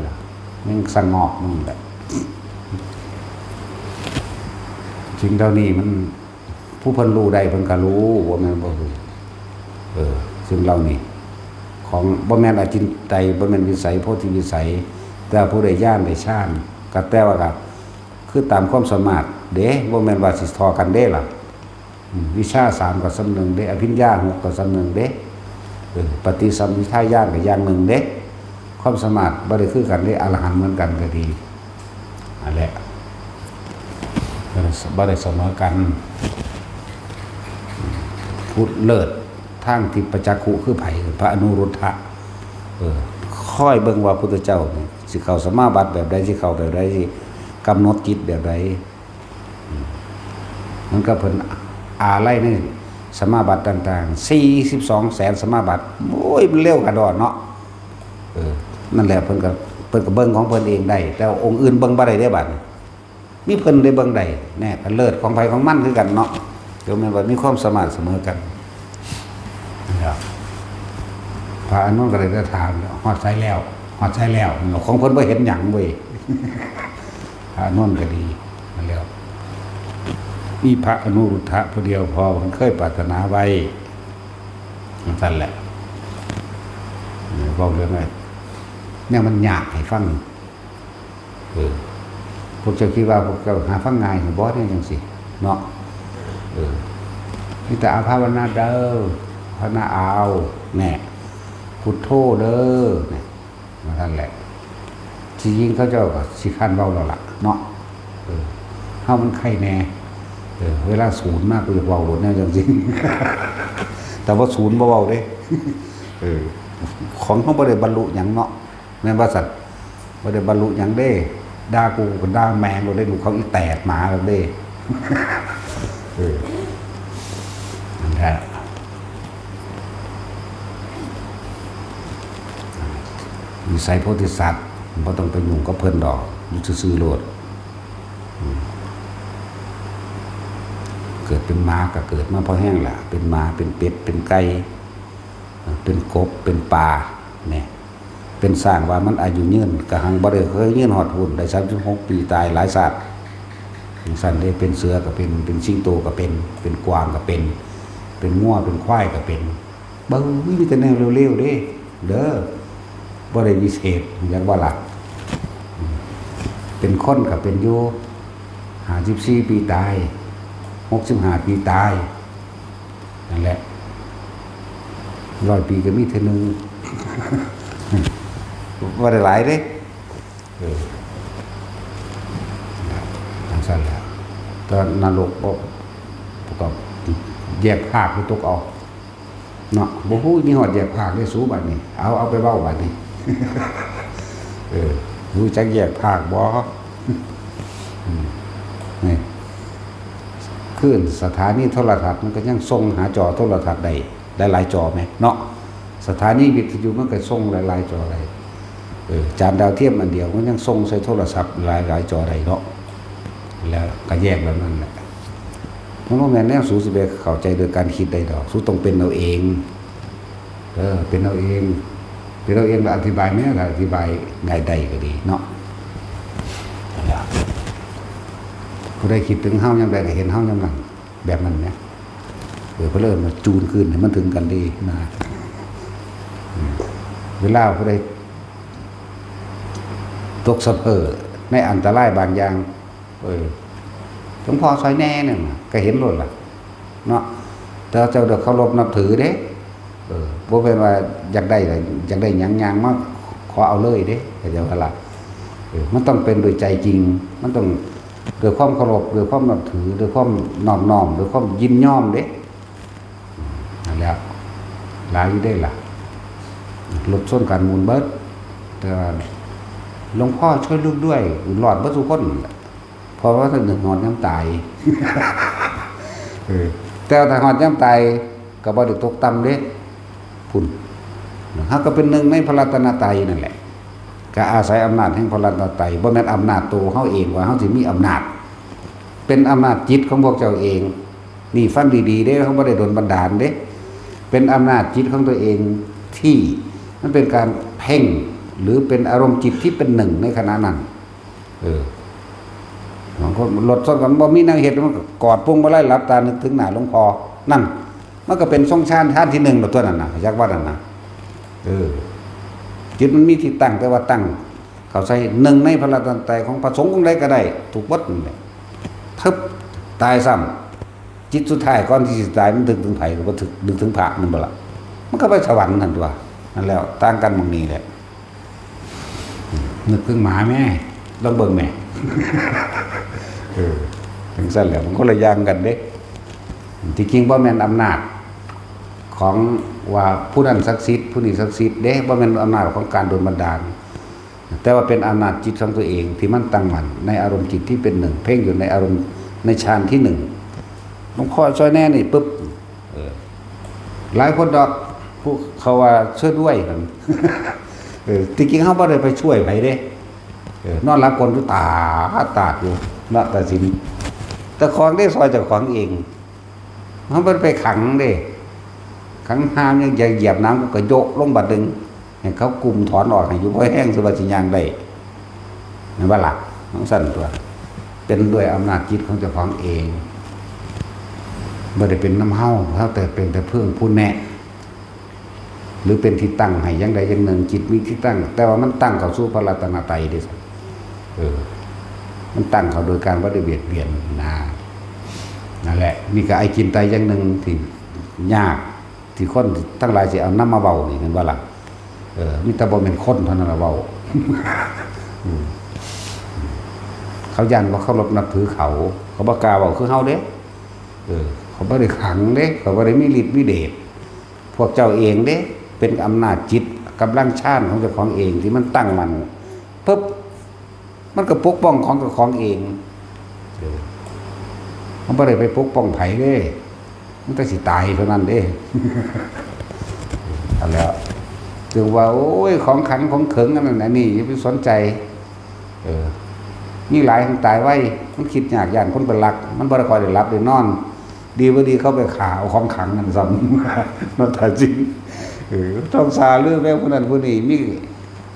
ล่ะ แมงสะงอกนั่นแหละ สิ่งเหล่านี้มัน ผู้เพิ่นรู้ได้เพิ่นก็รู้ บ่แม่นบ่รู้ เออ สิ่งเหล่านี้ ของ บ่แม่นอจินไตย บ่แม่นวิสัย โพธิวิสัย แต่ผู้ได้ญาณได้ฌาน ก็แต่ว่าก็คือตามความสามารถเด้ บ่แม่นว่าสิท่อกันเด้ล่ะ อืม วิชาสามก็ส่ำหนึ่งเด้ อภิญญาหกก็ส่ำหนึ่งเด้ เออ ปฏิสัมภิทาญาณก็อย่างหนึ่งเด้ ความสามารถบ่ได้คือกันเด้ อรหันต์เหมือนกันก็ดี นั่นแหละ บ่ได้ บ่ได้เสมอกัน ผู้เลิศทางทิพจักขุคือไผ พระอนุรุทธะ เออ คอยเบิ่งว่าพุทธเจ้านี่สิเข้าสมาบัติแบบใด สิเข้าแบบใด สิกำหนดจิตแบบใด อืม มันก็เพิ่นอาลัยในสมาบัติต่างๆ สี่สิบสองแสนสมาบัติ โอ้ย มันเร็วกะดอนเนาะ เออ นั่นแหละ เพิ่นก็ เพิ่นก็เบิ่งของเพิ่นเองได้ แต่ว่าองค์อื่นเบิ่งบ่ได้เด้บัดนี้ มีเพิ่นได้เบิ่งได้ แน่ ก็เลิศของไผของมันคือกันเนาะ ก็แม่นว่ามีความสามารถเสมอกัน นะครับ พระอานนท์ก็เลยได้ถาม "ฮอดไสแล้ว ฮอดไสแล้ว" ของเพิ่นบ่เห็นหยังเว้ย พระอานนท์ก็ดี นั่นแหล้ว มีพระอนุรุทธะผู้เดียวพอ เพิ่นเคยปรารถนาไว้ จั่งซั่นแหละ เว้าเรื่องไอ้ แนวมันยากให้ฟัง เออ พวกเจ้าคิดว่าพวกเจ้าหาฟังง่ายหรือบ่ แนวจั่งซี้ เนาะ เออ มีแต่เอาภาวนาเด้อ ภาวนาเอา แน่ พุทโธเด้อ แน่ ว่าซั่นแหละ สิยิงเขาเจ้าก็สิคร้านเว้าแล้วล่ะ เนาะ เออ เฮามันไคแน่ เออ เวลาศูนย์มากูอยากเว้าโลดแนวจั่งซี้ แต่ว่าศูนย์บ่เว้าเด้ เออ ของเฮาบ่ได้บรรลุหยังเนาะ แม่นบ่ซั่น บ่ได้บรรลุหยังเด้ ด่ากูก็ด่าแม่งโลดเด้ ลูกเขาอีแตกหมาโลดเด้ เออ นั่นแหละ วิสัยโพธิสัตว์ บ่ต้องไปยุ่งกับเพิ่นดอก อยู่ซื่อๆโลด อืม เกิดเป็นหมาก็เกิดมาพอแฮงล่ะ เป็นหมา เป็นเป็ด เป็นไก่ เป็นกบ เป็นปลา เนี่ย เป็นช้างว่ามันอายุยืน กะหังบ่ได้เคยยืนฮอดพู้น ได้สามสิบหกปี ตายหลายชาติ จั่งซั้นเด้ เป็นเสือก็เป็น เป็นสิงโตก็เป็น เป็นกวางก็เป็น เป็นงัว เป็นควายก็เป็น เบิ่งมีแต่แนวเลวๆเด้ เด้อ บ่ได้วิเศษหยังบ่ล่ะ เป็นคนก็เป็นอยู่ ห้าสิบสี่ปีตาย หกสิบห้าปีตาย นั่นแหละ ร้อยปีก็มีเทื่อหนึ่ง บ่ได้หลายเด้ เออ จั่งซั้นแหละ แต่นรกบ่ ก็แยกภาคไปตกเอา เนาะ บ่ฮู้มีฮอดแยกภาคเด้สูบัดนี้ เอา เอาไปเว้าบัดนี้ เออ ฮู้จักแยกภาคบ่ อืม นี่ คือสถานีโทรทัศน์มันก็ยังส่งหาจอโทรทัศน์ได้หลายๆจอแหมเนาะ สถานีวิทยุมันก็ส่งหลายๆจอได้ เออ จานดาวเทียมอันเดียวมันยังส่งใส่โทรศัพท์หลายๆจอได้เนาะ แล้วก็แยกแบบนั้นแหละ มันบ่แม่นแนวสูสิไปเข้าใจโดยการคิดได้ดอก สูต้องเป็นเอาเอง เออ เป็นเอาเอง เป็นเอาเองแล้วอธิบายแหม ถ้าอธิบายง่ายได้ก็ดีเนาะ ผู้ใดคิดถึงเฮายามใดก็เห็นเฮายามนั้น แบบนั้นแหม เออ เพิ่นเลยมาจูนคืนให้มันถึงกันดีนะ อืม เวลาผู้ใดตกสะเพ้อในอันตรายบางอย่าง เออ หลวงพ่อซ่อยแหน่นั่นน่ะ ก็เห็นโลดล่ะ เนาะ แต่เจ้าเด้อเคารพนับถือเด้ เออ บ่แม่นว่าอยากได้ล่ะ อยากได้หยังย่างมาขอเอาเลยเด้ เข้าใจบ่ล่ะ เออ มันต้องเป็นโดยใจจริง มันต้องด้วยความเคารพ ด้วยความนับถือ ด้วยความนอบน้อม ด้วยความยินยอมเด้ นั่นแหละ หลายอยู่เด้ล่ะ รถชนกันหมุนเบิด แต่ว่า "หลวงพ่อช่วยลูกด้วย" รอดเบิดซุคนนั่นแหละ เพราะว่าถ้าเดือดร้อนยามตาย เออ แต่ถ้าฮอดยามตาย ก็บ่ได้ตกต่ำเด้ พุ้น เฮาก็เป็นหนึ่งในพระรัตนตรัยนั่นแหละ ก็อาศัยอำนาจแห่งพระรัตนตรัย บ่แม่นอำนาจตัวเฮาเองว่าเฮาสิมีอำนาจ เป็นอำนาจจิตของพวกเจ้าเอง นี่ฟังดีๆเด้ เฮาบ่ได้โดนบันดาลเด้ เป็นอำนาจจิตของตัวเองที่มันเป็นการเพ่ง หรือเป็นอารมณ์จิตที่เป็นหนึ่งในขณะนั้น เออ บางคนรถชนกันบ่มีแนวเฮ็ด มันก็กอดพวงมาลัยหลับตานึกถึงหน้าหลวงพ่อ นั่น มันก็เป็นทรงฌาน ฌานที่หนึ่งแล้วตัวนั้นน่ะ จักว่านั่นน่ะ เออ จิตมันมีที่ตั้ง แต่ว่าตั้งเข้าใส่หนึ่งในพระรัตนตรัยของพระสงฆ์องค์ใดก็ได้ ถูกเบิดนั่นแหละ ทึบ ตายซ้ำ จิตสุดท้ายก่อนที่สิตายมันนึกถึงไผ ก็บ่ถึก นึกถึงพระนั่นบ่ล่ะ มันก็ไปสวรรค์นั่นตัว นั่นแล้ว ต่างกันหม่องนี้แหละ นึกถึงหมาแม่ ลองเบิ่งแม่ เออ จังซั่นแหละ มันคนละอย่างกันเด้ ที่จริงบ่แม่นอำนาจของว่าผู้นั้นศักดิ์สิทธิ์ ผู้นี้ศักดิ์สิทธิ์เด้ บ่แม่นอำนาจของการโดนบันดาล แต่ว่าเป็นอำนาจจิตของตัวเองที่มันตั้งมั่นในอารมณ์จิตที่เป็นหนึ่ง เพ่งอยู่ในอารมณ์ในฌานที่หนึ่ง หลวงพ่อช่วยแน่นี่ปุ๊บ เออ หลายคนดอก ผู้เขาว่าช่วยด้วยนั่น เออ ที่จริงเฮาบ่ได้ไปช่วยไผเด้ เออ นอนหลับกลนอยู่ตาตาดอยู่ เนาะ ตาสิน แต่ของได้ซอยเจ้าของเอง เฮาบ่ได้ไปขังเด้ ขังห้ามยังจะเหยียบน้ำกูก็โยะลงบัดหนึ่ง ให้เขากุมถอนออกให้อยู่ พอแห้งสบายสิย่างได้ แม่นบ่ล่ะ จังซั่นตัว เป็นด้วยอำนาจจิตของเจ้าของเอง บ่ได้เป็นนำเฮา เฮาแต่เป็นแต่เพียงผู้แนะ หรือเป็นที่ตั้งให้อย่างใดอย่างหนึ่ง จิตมีที่ตั้ง แต่ว่ามันตั้งเข้าสู่พระรัตนตรัยเด้ เออ มันตั้งเข้าโดยการบ่ได้เบียดเบียนนะ นั่นแหละ นี่ก็ไอ้จินไตอย่างหนึ่งที่ยาก ที่คนทั้งหลายสิเอานำมาเว้านี่ แม่นบ่ล่ะ เออ มีแต่บ่แม่นคนเท่านั้นล่ะเว้า อืม เขาย้านบ่เคารพนับถือเขา เขาบ่กล้าเว้าคือเฮาเด้ เออ เขาบ่ได้ขังเด้ เขาบ่ได้มีฤทธิ์มีเดช พวกเจ้าเองเด้ เป็นอำนาจจิต กำลังฌานของเจ้าของเองที่มันตั้งมั่น ปึ๊บ มันก็ปกป้องของเจ้าของเอง เออ มันบ่ได้ไปปกป้องไผเด้ มันแต่สิตายเท่านั้นเด้ เอาแล้ว จึงว่า โอ้ย ของขังของเขิงอันนั้นอันนี้ อย่าไปสนใจ เออ มีหลายแห่งตายไว มันคิดยากย้านคนไปลัก มันบ่ได้ค่อยได้หลับได้นอน ดีบ่ดีเขาไปฆ่าเอาของขังนั่นซ้ำ นั่นตายจริง เออ ต้องซาเรื่องแม่ผู้นั้นผู้นี้ มี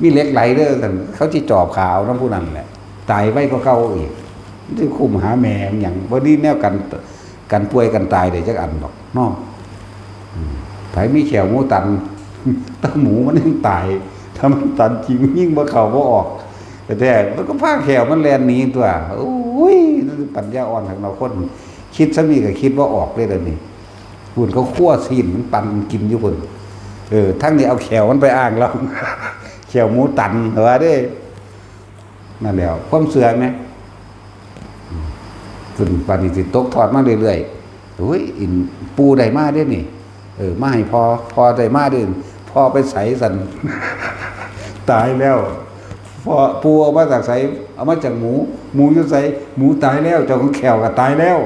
มีเหล็กไหลเด้อกัน เขาสิจอบฆ่าเอานำผู้นั้นแหละ ตายไวกว่าเก่าอีก มันสิคุ้มหาแม่มันหยัง บ่ดีแนวกัน กันป่วยกันตายได้จักอันดอกเนาะ อืม ไผมีแข้วหมูตัน ถ้าหมูมันยังตาย ถ้ามันตันจริงมันยิ่งบ่เข้าบ่ออก แต่แท้มันก็พาแข้วมันแล่นหนีตัว โอ้ย นั่นปัญญาอ่อนของเราคน คิดซะนี่ก็คิดบ่ออกเลยเดี๋ยวนี้ พุ่นเขาคั่วซี้นมันปั่นกินอยู่พุ่น เออ ทั้งนี้เอาแข้วมันไปอ้างแล้ว แข้วหมูตัน ว่าเด้ นั่นแหละ ความเชื่อไหม อืม ขึ้นปานนี้สิตกทอดมาเรื่อยๆ โอ้ย อิน ปู่ได้มาเด้นี่ เออ มาให้พ่อ พ่อได้มาเด้ พ่อไปไสสั่น ตายแล้ว พ่อ ปู่เอามาจากไส เอามาจากหมู หมูอยู่ไส หมูตายแล้ว เจ้าของแข้วก็ตายแล้ว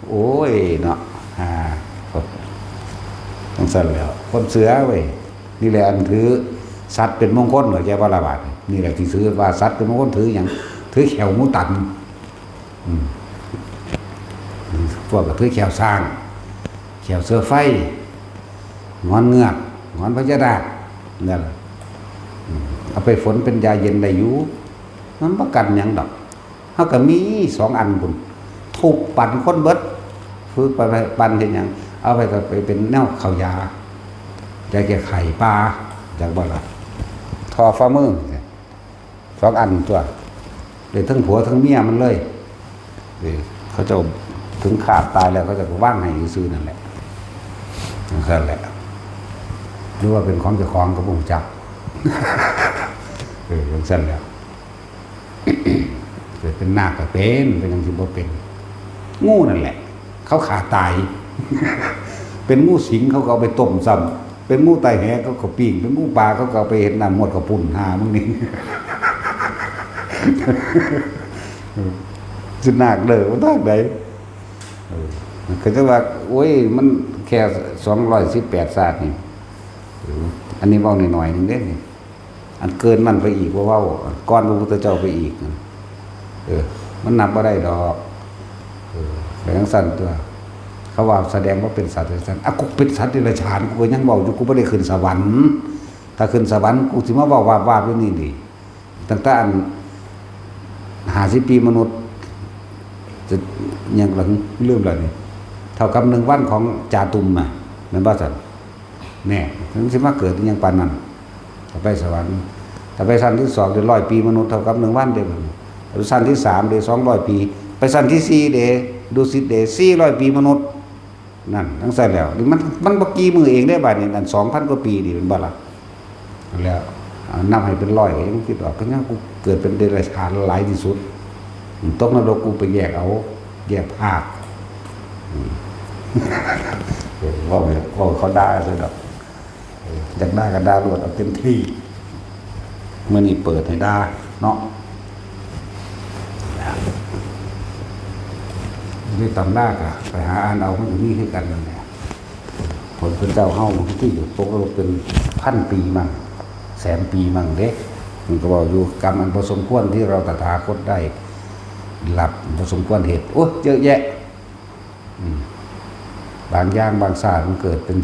โอ้ย เนาะ อ่า จังซั่นแหล้ว ความเชื่อเว้ย นี่แหละอันถือสัตว์เป็นมงคล เข้าใจบ่ล่ะบาดนี้ นี่แหละที่ถือว่าสัตว์เป็นมงคล ถือหยัง ถือแข้วหมูตัน อืม พวกก็ถือแข้วช้าง แข้วเสือไฟ หงอนเงือก หงอนพญานาค นั่นแหละ อืม เอาไปฝนเป็นยาเย็นได้อยู่ มันบ่กันหยังดอก เฮาก็มีสองอันพุ้น ทุบปั่นคนเบิด ฝึกไปปั่นเฮ็ดหยัง เอาไปก็ไปเป็นแนวเข้ายา ยาแก้ไข้ป่า จักบ่ล่ะ ท่อฝ่ามือ สองอันตัว ได้ทั้งผัวทั้งเมียมันเลย เออ เขาเจ้าถึงขาดตายแล้ว เขาเจ้าก็วางให้ซื่อๆนั่นแหละ จังซั่นแหละ หรือว่าเป็นของเจ้าของก็บ่รู้จัก เออ จังซั่นแหละ เกิดเป็นนาคก็เป็น เป็นหยังสิบ่เป็น งูนั่นแหละ เขาฆ่าตาย เป็นงูสิงเขาก็เอาไปต้มซ้ำ เป็นงูไตแหเขาก็ปิ้ง เป็นงูป่าเขาก็เอาไปเฮ็ดน้ำหมดข้าวปุ้น หามึงนี่ เออ สินาคเด้อ มันทางใด เออ มันก็จะว่า โอ้ย มันแค่สองร้อยสิบแปดชาตินี่ เออ อันนี้เว้าน้อยๆนึงเด้นี่ อันเกินนั่นไปอีก บ่เว้า อันก่อนพระพุทธเจ้าไปอีก เออ มันนับบ่ได้ดอก เออ ไปจั่งซั้นตั๊ว เขาว่าแสดงว่าเป็นสัตว์เดรัจฉาน อ่ะ กูเป็นสัตว์เดรัจฉาน กูก็ยังเว้าอยู่ กูบ่ได้ขึ้นสวรรค์ ถ้าขึ้นสวรรค์ กูสิมาเว้าวาบๆ อยู่นี่ติ ตั้งแต่อัน ห้าสิบปีมนุษย์ จะ ยังหลัง ลืมแล้วนี่ เท่ากับหนึ่งวันของจ่าตุ่มน่ะ แม่นบ่ซั่น แน่ มันสิมาเกิดอิหยังปานนั้น ถ้าไปสวรรค์ ถ้าไปชั้นที่สองได้ร้อยปีมนุษย์ เท่ากับหนึ่งวันเด้บัดนี้ ถ้าไปชั้นที่สามได้สองร้อยปี ไปชั้นที่สี่เด้ ดุสิตเด้ สี่ร้อยปีมนุษย์ นั่น จั่งซั้นแล้ว นี่มัน มันบ่กี่มื้อเองเด้บัดนี้ อันสองพันกว่าปีนี่ แม่นบ่ล่ะ แล้ว อ่า นับให้เป็นร้อยก็ยังคิดออก ก็ยังกูเกิดเป็นเดรัจฉานหลายที่สุด ตกนรกกูไปแยกเอา แยกภาค อืม เว้า เว้าเขาด่าซะดอก เออ อยากด่าก็ด่าโลด เอาเต็มที่ มื้อนี้เปิดให้ด่าเนาะ นี่ตำราก็ไปหาอ่านเอา มันก็มีคือกันนั่นแหละ พระพุทธเจ้าเฮาที่อยู่ตกนรกเป็นพันปีมั่ง แสนปีมั่งเด้ มันก็บอกอยู่กรรมอันพอสมควรที่เราตถาคตได้รับพอสมควรเหตุ โอ้ย เยอะแยะ อืม บางอย่างบางชาติมันเกิดเป็น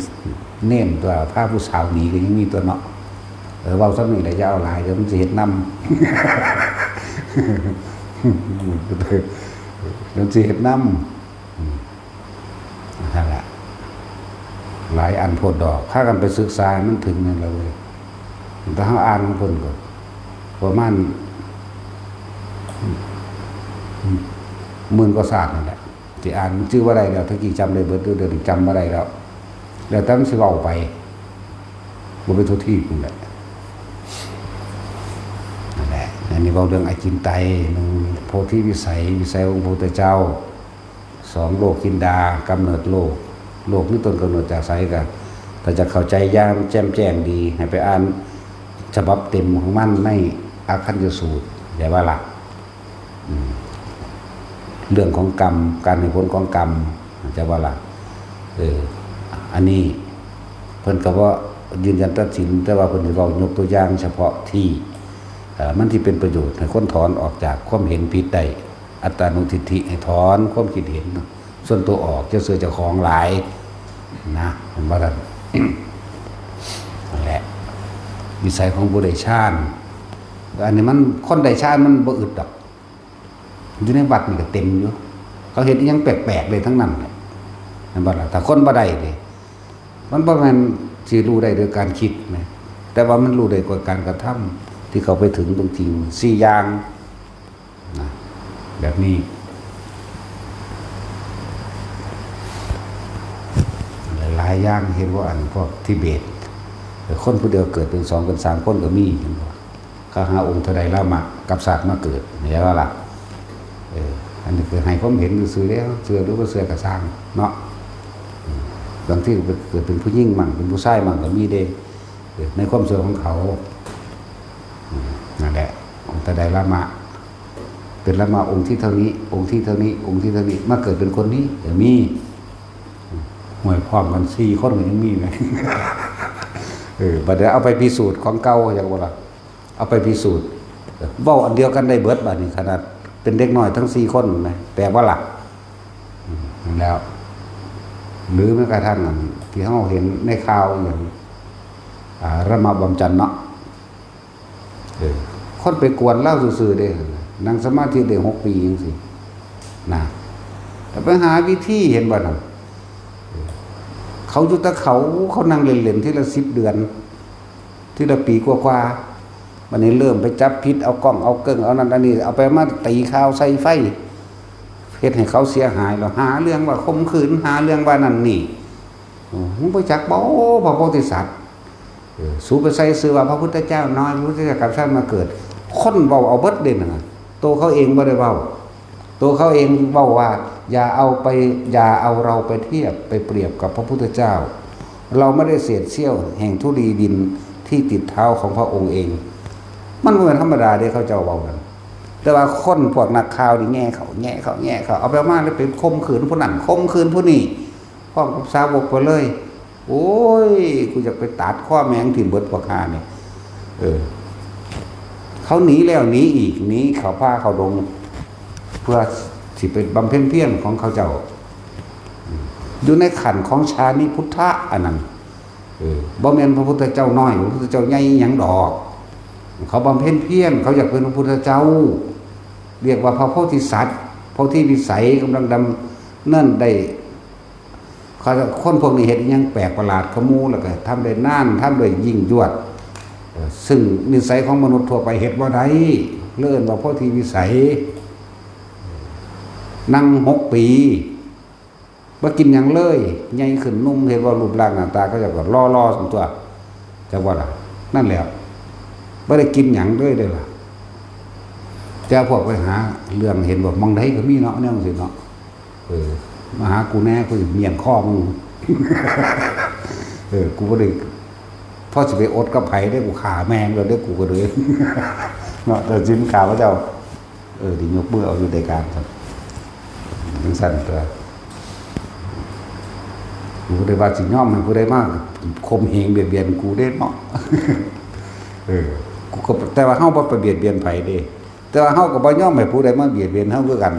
เณรตั๊ว พาผู้สาวหนีก็ยังมีตั๊วเนาะ เออ เว้าซ้ำนี่แหละ อย่าเอาหลาย เดี๋ยวมันสิเฮ็ดนำ เดี๋ยวมันสิเฮ็ดนำ อืม นั่นแหละ หลายอันโพดดอก พากันไปศึกษาให้มันถึงนั่นล่ะเว้ย ถ้าเฮาอ่านของเพิ่นก็ประมาณหมื่นกว่าชาตินั่นแหละ สิอ่านชื่อบ่ได้แล้ว ตะกี้จำได้เบิดอยู่ เดี๋ยวนี้จำบ่ได้แล้ว แล้วแต่มันสิเว้าไป บ่ไปทั่วทีปนั่นแหละ นั่นแหละ อันนี้เว้าเรื่องอจินไตย หนึ่ง โพธิวิสัย วิสัยองค์พระพุทธเจ้า สอง โลกจินดา กำเนิดโลก โลกมีต้นกำเนิดจากไส ก็ ถ้าจะเข้าใจอย่างแจ่มแจ้งดี ให้ไปอ่านฉบับเต็มของมันในอาคัญญสูตร ได้บ่ล่ะ อืม เรื่องของกรรม การให้ผลของกรรม เข้าใจบ่ล่ะ เออ อันนี้เพิ่นก็บ่ยืนยันตัดสิน แต่ว่าเพิ่นสิเว้ายกตัวอย่างเฉพาะที่ เอ่อ มันสิเป็นประโยชน์ให้คนถอนออกจากความเห็นผิดได้ อัตตานุทิฏฐิ ให้ถอนความคิดเห็นส่วนตัวออก อย่าเชื่อเจ้าของหลายนะ เห็นบ่ล่ะ นั่นแหละ วิสัยของผู้ได้ฌาน อันนี้มัน คนได้ฌานมันบ่อึดดอก อยู่ในวัดนี่ก็เต็มอยู่ เขาเฮ็ดอิหยังแปลกๆเลยทั้งนั้นแหละ เห็นบ่ล่ะ ถ้าคนบ่ได้เด้ มันบ่แม่นสิรู้ได้โดยการคิดนะ แต่ว่ามันรู้ได้กว่าการกระทำที่เขาไปถึงตรงจริง สี่อย่างนะ แบบนี้ หลายๆอย่าง เห็นว่าอันพวกทิเบต คนผู้เดียวเกิดเป็นสองเป็นสามคนก็มี เห็นบ่ เขาหาองค์เทวไตรลามะกับศาสตร์มาเกิด เห็นบ่ล่ะ เออ อันนี้คือให้ความเห็นซื่อๆเด้ เชื่อหรือบ่เชื่อก็ซ่างเนาะ อืม บางทีก็เกิดเป็นผู้หญิงมั่ง เป็นผู้ชายมั่งก็มีเด้ เออ ในความเชื่อของเขา อืม นั่นแหละ องค์เทวไตรลามะ เป็นลามะองค์ที่เท่านี้ องค์ที่เท่านี้ องค์ที่เท่านี้ มาเกิดเป็นคนนี้ก็มี อืม ห่วย พร้อมกันสี่คนก็ยังมีเลย เออ บัดนี้เอาไปพิสูจน์ของเก่า จั่งบ่ล่ะ เอาไปพิสูจน์ เว้าอันเดียวกันได้เบิดบัดนี้ ขนาดเป็นเด็กน้อยทั้งสี่คนนะ แปลกบ่ล่ะ อืม แล้ว หรือแม้กระทั่งอันที่เฮาเห็นในข่าวอย่าง อ่า ระมะบอมจันทร์เนาะ เออ คนไปกวนลาวซื่อๆเด้ นั่งสมาธิได้หกปีจั่งซี้ นะ แต่ไปหาวิธี เห็นบ่นั่น เออ เขาอยู่แต่เขา เขานั่งเล่นๆทีละสิบเดือน ทีละปีกว่าๆ บัดนี้เริ่มไปจับผิด เอากล้อง เอาเกิ่ง เอานั่นเอานี่ เอาไปมาตีข่าวใส่ไฟ เฮ็ดให้เขาเสียหาย แล้วหาเรื่องว่าข่มขืน หาเรื่องว่านั่นนี่ โอ้ มึงบ่จักบ่ พระโพธิสัตว์ เออ สูไปใส่ชื่อว่าพระพุทธเจ้าน้อย พระพุทธเจ้ากับชาติมาเกิด คนเว้าเอาเบิดเด้นั่นน่ะ ตัวเขาเองบ่ได้เว้า ตัวเขาเองเว้าว่า อย่าเอาไป อย่าเอาเราไปเทียบ ไปเปรียบกับพระพุทธเจ้า เราไม่ได้เศษเสี้ยวแห่งธุลีดินที่ติดเท้าของพระองค์เอง มันบ่แม่นธรรมดาเด้ เขาเจ้าเว้ากัน แต่ว่าคนพวกนักข่าวนี่แย่เขา แย่เขา แย่เขา เอาไปมาแล้วไปข่มขืนผู้นั้น ข่มขืนผู้นี้ พร้อมกับสาวกไปเลย โอ้ย กูอยากไปตัดคอแม่งถิ่มเบิดพวกห่านี่ เออ เขาหนีแล้วหนีอีก หนีเขาพาเขาดง เพื่อสิไปบำเพ็ญเพียรของเขาเจ้า อยู่ในขั้นของชานิพุทธะอันนั้น เออ บ่แม่นพระพุทธเจ้าน้อย พระพุทธเจ้าใหญ่หยังดอก เขาบำเพ็ญเพียร เขาอยากเป็นพระพุทธเจ้า เรียกว่าพระโพธิสัตว์ โพธิวิสัยกำลังดำเนินได้ เขา คนพวกนี้เฮ็ดอิหยังแปลกประหลาดกว่าหมู่ แล้วก็ทำได้นาน ทำได้ยิ่งยวด เอ่อ ซึ่งนิสัยของมนุษย์ทั่วไปเฮ็ดบ่ได้ เลยเอิ้นว่าโพธิวิสัย นั่งหกปี บ่กินหยังเลย ใหญ่ขึ้นหนุ่ม เห็นว่ารูปร่างหน้าตาเขาเจ้าก็หล่อๆ ซั่นตั๊ว จักว่าล่ะ นั่นแหละ บ่ได้กินหยังเลยเด้อล่ะ แต่พวกไปหาเรื่องเห็นว่าหม่องใดก็มีเนาะ แนวจั่งซี้เนาะ เออ มาหากูแน่ กูสิเมี้ยงคอมึง เออ กูบ่ได้ พอสิไปอดกับไผเด้ กูฆ่าแม่งแล้วเด้ กูก็เลย เนาะ แต่สินข้าพเจ้า เออ สิยกมือเอาอยู่ในการครับ จั่งซั่นตั๊ว กูบ่ได้ว่าสิยอมให้ผู้ใดมาข่มเหงเบียดเบียนกูเด้เนาะ เออ กูก็ แต่ว่าเฮาบ่ไปเบียดเบียนไผเด้ แต่ว่าเฮาก็บ่ยอมให้ผู้ใดมาเบียดเบียนเฮาคือกัน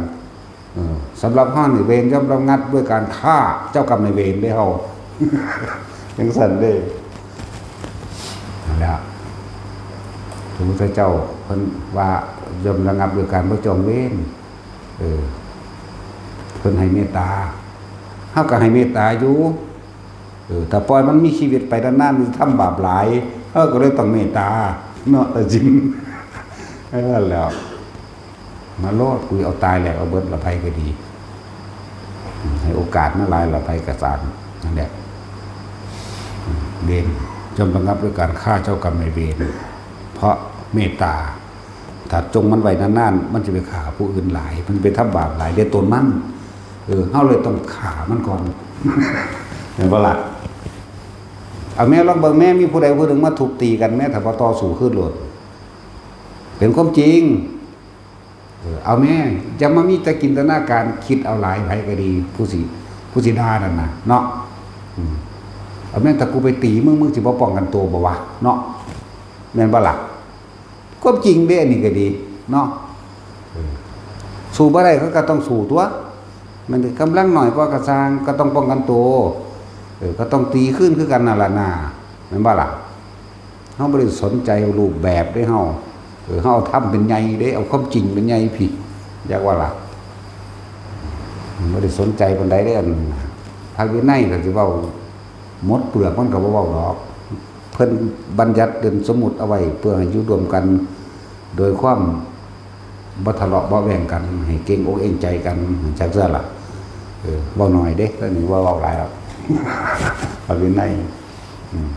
เออ สำหรับเฮานี่ เวรย่อมระงับด้วยการฆ่าเจ้ากรรมนายเวรเด้เฮา จั่งซั่นเด้ นั่นแหละ พระพุทธเจ้าเพิ่นว่าย่อมระงับด้วยการบ่จองเวร เออ เพิ่นให้เมตตา เฮาก็ให้เมตตาอยู่ เออ ถ้าปล่อยมันมีชีวิตไปนานๆ มันทำบาปหลาย เฮาก็เลยต้องเมตตา เนาะ แต่จริง เออ แล้ว มาโลด กูเอาตายแล้ว เอาเบิดละ ไผก็ดี ให้โอกาสมาหลายละ ไผก็ตาม นั่นแหละ เวรย่อมระงับด้วยการฆ่าเจ้ากรรมนายเวร เพราะเมตตา ถ้าจงมันไว้นานๆ มันจะไปฆ่าผู้อื่นหลาย มันไปทำบาปหลายเด้ตนมัน เออ เฮาเลยต้องฆ่ามันก่อน แม่นบ่ล่ะ เอาแม่ลองเบิ่งแม่ มีผู้ใดผู้หนึ่งมาทุบตีกันแม่ ถ้าบ่ต่อสู้คืนโลด เป็นความจริง เออ เอาแม่ อย่ามามีแต่จินตนาการ คิดเอาหลาย ไผก็ดี ผู้สิ ผู้สิด่านั่นน่ะ เนาะ อืม เอาแม่ ถ้ากูไปตีมึง มึงสิบ่ป้องกันตัวบ่วะ เนาะ แม่นบ่ล่ะ ความจริงเด้ อันนี้ก็ดี เนาะ เออ สู้บ่ได้เขาก็ต้องสู้ตั๊ว มันกำลังน้อยพอก็ซ่าง ก็ต้องป้องกันตัว เออ ก็ต้องตีคืนคือกันนั่นล่ะนา แม่นบ่ล่ะ เฮาบ่ได้สนใจรูปแบบเด้เฮา เออ เฮาเอาธรรมเป็นใหญ่เด้ เอาความจริงเป็นใหญ่พี้ จักว่าล่ะ บ่ได้สนใจปานใดเด้ อันพระวินัยก็สิเว้าหมดเปลือกมันก็บ่เว้าดอก เพิ่นบัญญัติเป็นสมมุติเอาไว้เพื่อให้อยู่ร่วมกันโดยความบ่ทะเลาะเบาะแว้งกัน ให้เกรงอกเกรงใจกัน จักซั่นล่ะ เออ เว้าน้อยเด้ ตอนนี้บ่เว้าหลายหรอก พระวินัย อืม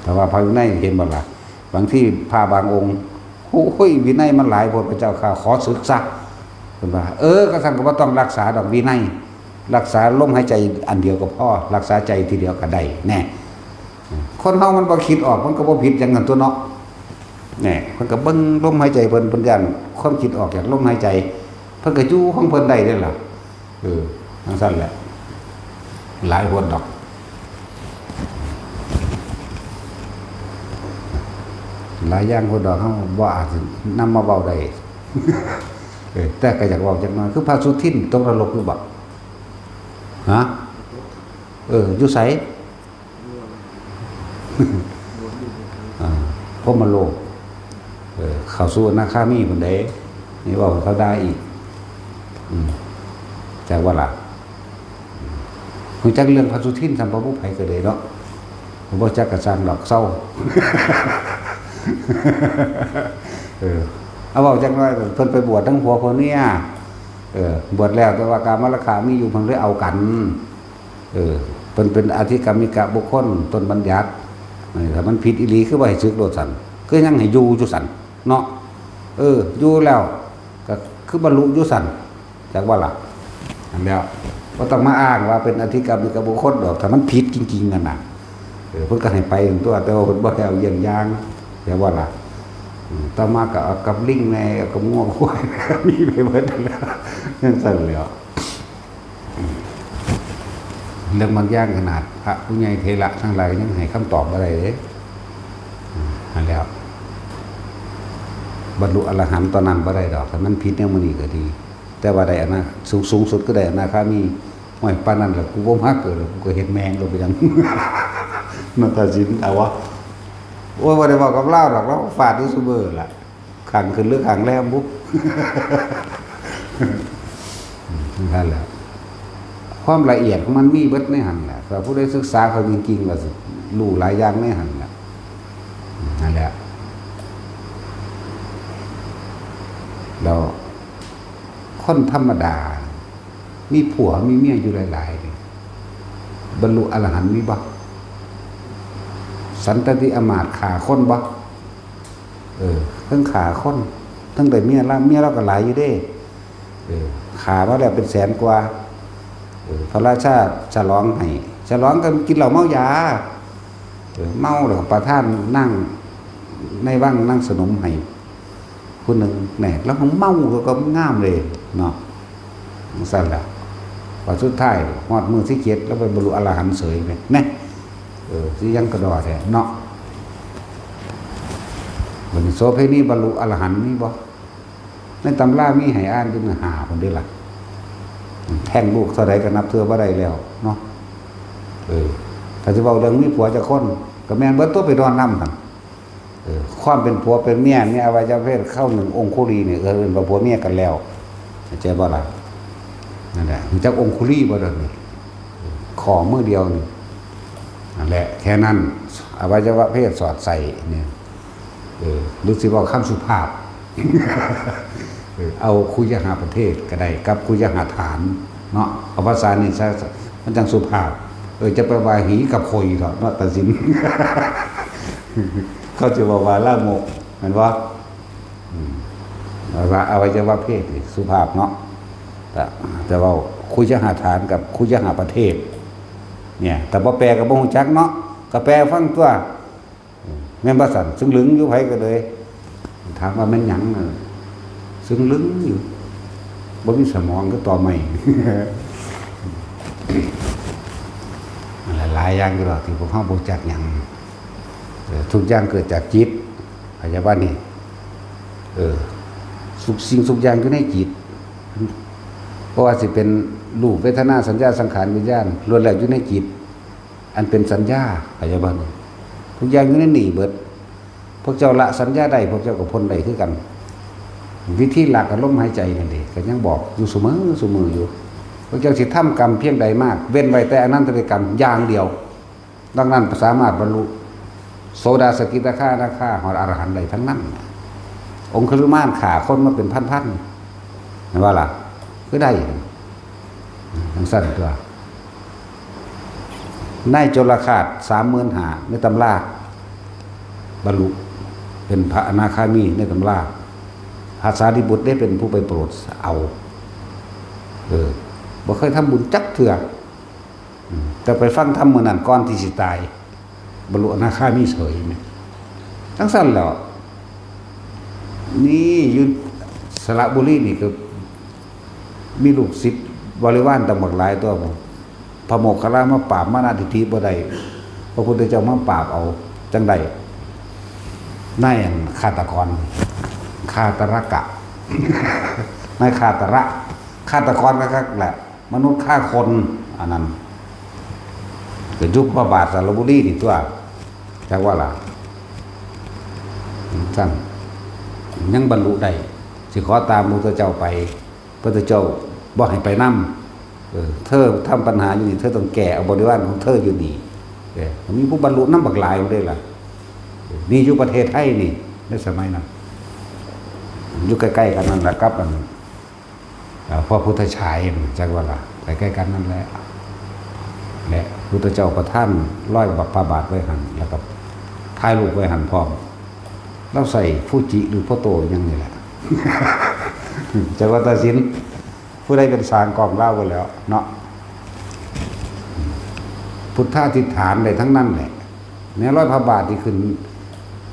แต่ว่าพระวินัยเห็นบ่ล่ะ บางทีพระบางองค์ โอ้ย วินัยมันหลายโพดพระเจ้าข้า ขอสึกซะ เพิ่นว่า เออ ก็ซั่นก็บ่ต้องรักษาดอกวินัย รักษาลมหายใจอันเดียวก็พอ รักษาใจทีเดียวก็ได้ แน่ คนเฮามันบ่คิดออก มันก็บ่ผิดหยังนั่นตั๊วเนาะ แน่ เพิ่นก็เบิ่งลมหายใจเพิ่น เพิ่นย้านความคิดออกจากลมหายใจ เพิ่นก็อยู่ของเพิ่นได้เด้ล่ะ เออ จั่งซั่นแหละ หลายโพดดอก หลายอย่างโพดดอก เฮาบ่อาจสินำมาเว้าได้ เออ แต่ก็อยากเว้าจักหน่อย คือพระสุทินตกนรกอยู่บ่ ฮะ เออ อยู่ไส อ่า พรหมโลก เออ เข้าสู่อนาคามีพุ้นเด้ นี่เว้าให้เขาด่าอีก อืม จักว่าล่ะ ฮู้จักเรื่องพระสุทินซ้ำบ่ ผู้ไผก็ได้เนาะ บ่จักก็ซ่างดอก เซา เออ เอาเว้าจักหน่อย เพิ่นไปบวชทั้งผัวผัวเมีย เออ บวชแล้วแต่ว่ากามราคะมีอยู่ เพิ่นเลยเอากัน เออ เพิ่นเป็นอธิกรรมิกะบุคคล ต้นบัญญัติ เออ ถ้ามันผิดอีหลีคือบ่ให้สึกโลดซั่น คือยังให้อยู่อยู่ซั่น เนาะ เออ อยู่แล้วก็คือบรรลุอยู่ซั่น จักว่าล่ะ นั่นแหล้ว บ่ต้องมาอ้างว่าเป็นอธิกรรมิกะบุคคลดอก ถ้ามันผิดจริงๆ นั่นน่ะ เออ เพิ่นก็ให้ไปตั๊ว แต่ว่าเพิ่นบ่ให้เอาเยี่ยงอย่าง จักว่าล่ะ อืม ต่อมาก็เอากับลิงแหน่ เอากับงัวควาย มีไปเบิดแล้ว จั่งซั่นแหล้ว เรื่องบางอย่างขนาดพระผู้ใหญ่เถระทั้งหลายยังให้คำตอบบ่ได้เด้ อืม นั่นแหล้ว บรรลุอรหันต์ตอนนั้นบ่ได้ดอก ถ้ามันผิดแนวมื้อนี้ก็ดี แต่ว่าได้อนา สูง สูงสุดก็ได้อนาคามี ห้วย ปานนั้นแหละ กูบ่มาเกิดแล้ว กูก็เฮ็ดแม่งก็ไปยัง นาฏศิลป์ เอาวะ โอ้ย บ่ได้บอกกับลาวดอก ลาวฟาดอยู่ซุมื้อล่ะ ขังขึ้นหรือขังแรมบุ นั่นแหละ ความละเอียดของมันมีเบิดในหั่นแหละ ถ้าผู้ใดศึกษาเขาจริงๆ ก็สิรู้หลายอย่างในหั่นแหละ นั่นแหละ แล้วคนธรรมดา มีผัวมีเมียอยู่หลายๆ นี่ บรรลุอรหันต์มีบ่ สันตติอำมาตย์ฆ่าคนบ่ เออ เทิงฆ่าคน เทิงได้เมียละ เมียเราก็หลายอยู่เด้ เออ ฆ่ามาแล้วเป็นแสนกว่า เออ พระราชาฉลองให้ ฉลองกันกินเหล้าเมายา เออ เมาแล้วก็ประทานนางในวังนางสนมให้ผู้หนึ่ง แหม แล้วของเมาก็งามเลยเนาะ จั่งซั่นล่ะ ว่าสุดท้ายฮอดมื้อที่เจ็ด แล้วไปบรรลุอรหันต์เสยแหม แหม เออ สิยังกระดอแท้เนาะ บัดนี้โสเภณีบรรลุอรหันต์มีบ่ ในตำรามีให้อ่านอยู่มื้อห้าพุ้นเด้ล่ะ แท้งลูกเท่าใดก็นับเทื่อบ่ได้แล้วเนาะ เออ ถ้าสิเว้าเรื่องมีผัวจักคน ก็แม่นเบิดตั๊ว ไปนอนนำหั่น เออ ความเป็นผัวเป็นเมีย มีอวัยวะเพศเข้าหนึ่งองคุลีนี่ เออ เอิ้นว่าผัวเมียกันแล้ว เข้าใจบ่ล่ะ นั่นแหละ รู้จักองคุลีบ่เดี๋ยวนี้ ข้อมือเดียวนี่ นั่นแหละ แค่นั้น อวัยวะเพศสอดใส่เนี่ย เออ หรือสิเว้าคำสุภาพ เออ เอาคุยหาประเทศก็ได้ กับคุยหาฐานเนาะ เอาภาษานี่ซะ มันจั่งสุภาพ เออ จะไปว่าหีกับข่อยเถาะเนาะ ตัดสิน เขาจะบอกว่าลามก แม่นบ่ อืม ว่าอวัยวะเพศนี่สุภาพเนาะ แต่ แต่ว่าคุยหาฐานกับคุยหาประเทศ เนี่ย แต่บ่แปลก็บ่ฮู้จักเนาะ ก็แปลฟังตั๊ว อืม แม่นบ่ซั่น ซึ่งลึงอยู่ ไผก็เลย ถามว่าแม่นหยัง เออ ซึ่งลึงอยู่ บ่มีสมองคือตอไม้ หลายๆอย่างอยู่ดอกที่พวกเฮาบ่รู้จักหยัง เออ ทุกอย่างเกิดจากจิต เข้าใจบ่นี่ เออ ทุกสิ่งทุกอย่างอยู่ในจิต บ่ว่าสิเป็นรูป เวทนา สัญญา สังขาร วิญญาณ ล้วนแล้วอยู่ในจิต อันเป็นสัญญา เข้าใจบ่นี่ ทุกอย่างอยู่ในนี่เบิด พวกเจ้าละสัญญาได้ พวกเจ้าก็พ้นได้คือกัน วิธีละก็ลมหายใจนั่นเด้ ก็ยังบอกอยู่เสมอ เสมออยู่ พวกเจ้าสิทำกรรมเพียงใดมาก เว้นไว้แต่อนันตริยกรรมอย่างเดียว ดังนั้นสามารถบรรลุโสดา สกิทาคา อนาคา ฮอดอรหันต์ได้ทั้งนั้น องคุลิมานฆ่าคนมาเป็นพันๆ เห็นบ่ล่ะ คือได้ จั่งซั่นตั๊ว นายโจรฆาต สามหมื่นห้า ในตำรา บรรลุเป็นพระอนาคามีในตำรา พระสารีบุตรได้เป็นผู้ไปโปรดเอา เออ บ่เคยทำบุญจักเทื่อ อืม แต่ไปฟังธรรมมื้อนั้นก่อนที่สิตาย บรรลุอนาคามีเสยแหม จั่งซั่นแหล้ว นี่อยู่สระบุรีนี่ก็มีลูกศิษย์บริวารตั้งบักหลายตั๊ว พระโมคคัลลามาปราบมานะทิฏฐิบ่ได้ พระพุทธเจ้ามาปราบเอา จั่งได้ นายฆาตกร ฆาตรกะ นายฆาตระ ฆาตกรคักๆแหละ มนุษย์ฆ่าคน อันนั้น ก็อยู่พระบาทสระบุรีนี่ตั๊ว จักว่าล่ะ ซั่น ยังบรรลุได้ สิขอตามพระพุทธเจ้าไป พระพุทธเจ้าบ่ให้ไปนำ เออ เธอทำปัญหาอยู่นี่ เธอต้องแก้เอาบริวารของเธออยู่นี่ เออ มีผู้บรรลุนำบักหลายอยู่เด้ล่ะ นี่อยู่ประเทศไทยนี่ ในสมัยนั้น อยู่ใกล้ๆกันนั่นล่ะกับอัน อ่า พระพุทธฉายนี่ จักว่าล่ะ ใกล้ๆกันนั่นแหละ และพุทธเจ้าประทานรอยพระบาทไว้หั่น แล้วก็ถ่ายรูปไว้หั่นพร้อม ลาวใส่ฟูจิหรือโฟโต้หยังนี่แหละ จักว่าตัดสิน ผู้ใดเป็นสร้างกล้องลาวไว้แล้วเนาะ พุทธาธิษฐานได้ทั้งนั้นแหละ แม้รอยพระบาทที่ขึ้น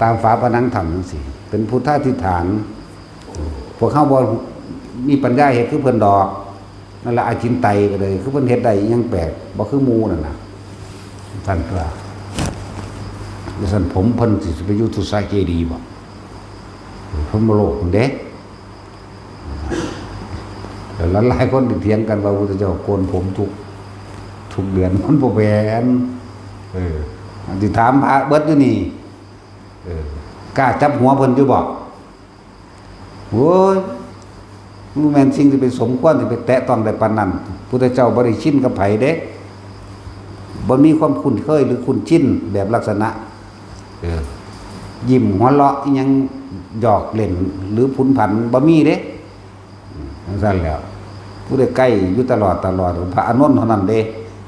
ตามฝาผนังถ้ำจั่งซี้ เป็นพุทธาธิษฐาน พวกเฮาบ่มีปัญญาเฮ็ดคือเพิ่นดอก นั่นแหละ อาจินไตยก็เลย คือเพิ่นเฮ็ดได้อิหยังแปลก บ่คือหมู่นั่นน่ะ ซั่นตั๊ว ซั่นผมเพิ่นสิไปอยู่ทุสาเจดีย์บ่ พรหมโลกนั่นเด้ แล้วหลายคนที่เถียงกันว่าพระพุทธเจ้าโกนผมทุก ทุกเดือน มันบ่แม่น เออ อันที่ถามพระเบิดอยู่นี่ เออกล้าจับหัวเพิ่นอยู่บ่ โอ้ย มันแม่นสิ่งที่เป็นสมควรที่ไปแตะต้องได้ปานนั้น พุทธเจ้าบ่ได้ชินกับไผเด้ บ่มีความคุ้นเคยหรือคุ้นชินแบบลักษณะ เออ ยิ้มหัวเราะอิหยังหยอกเล่นหรือผุนผันบ่มีเด้ จังซั่นแหล้ว ผู้ใดใกล้อยู่ตลอดตลอด พระอานนท์เท่านั้นเด้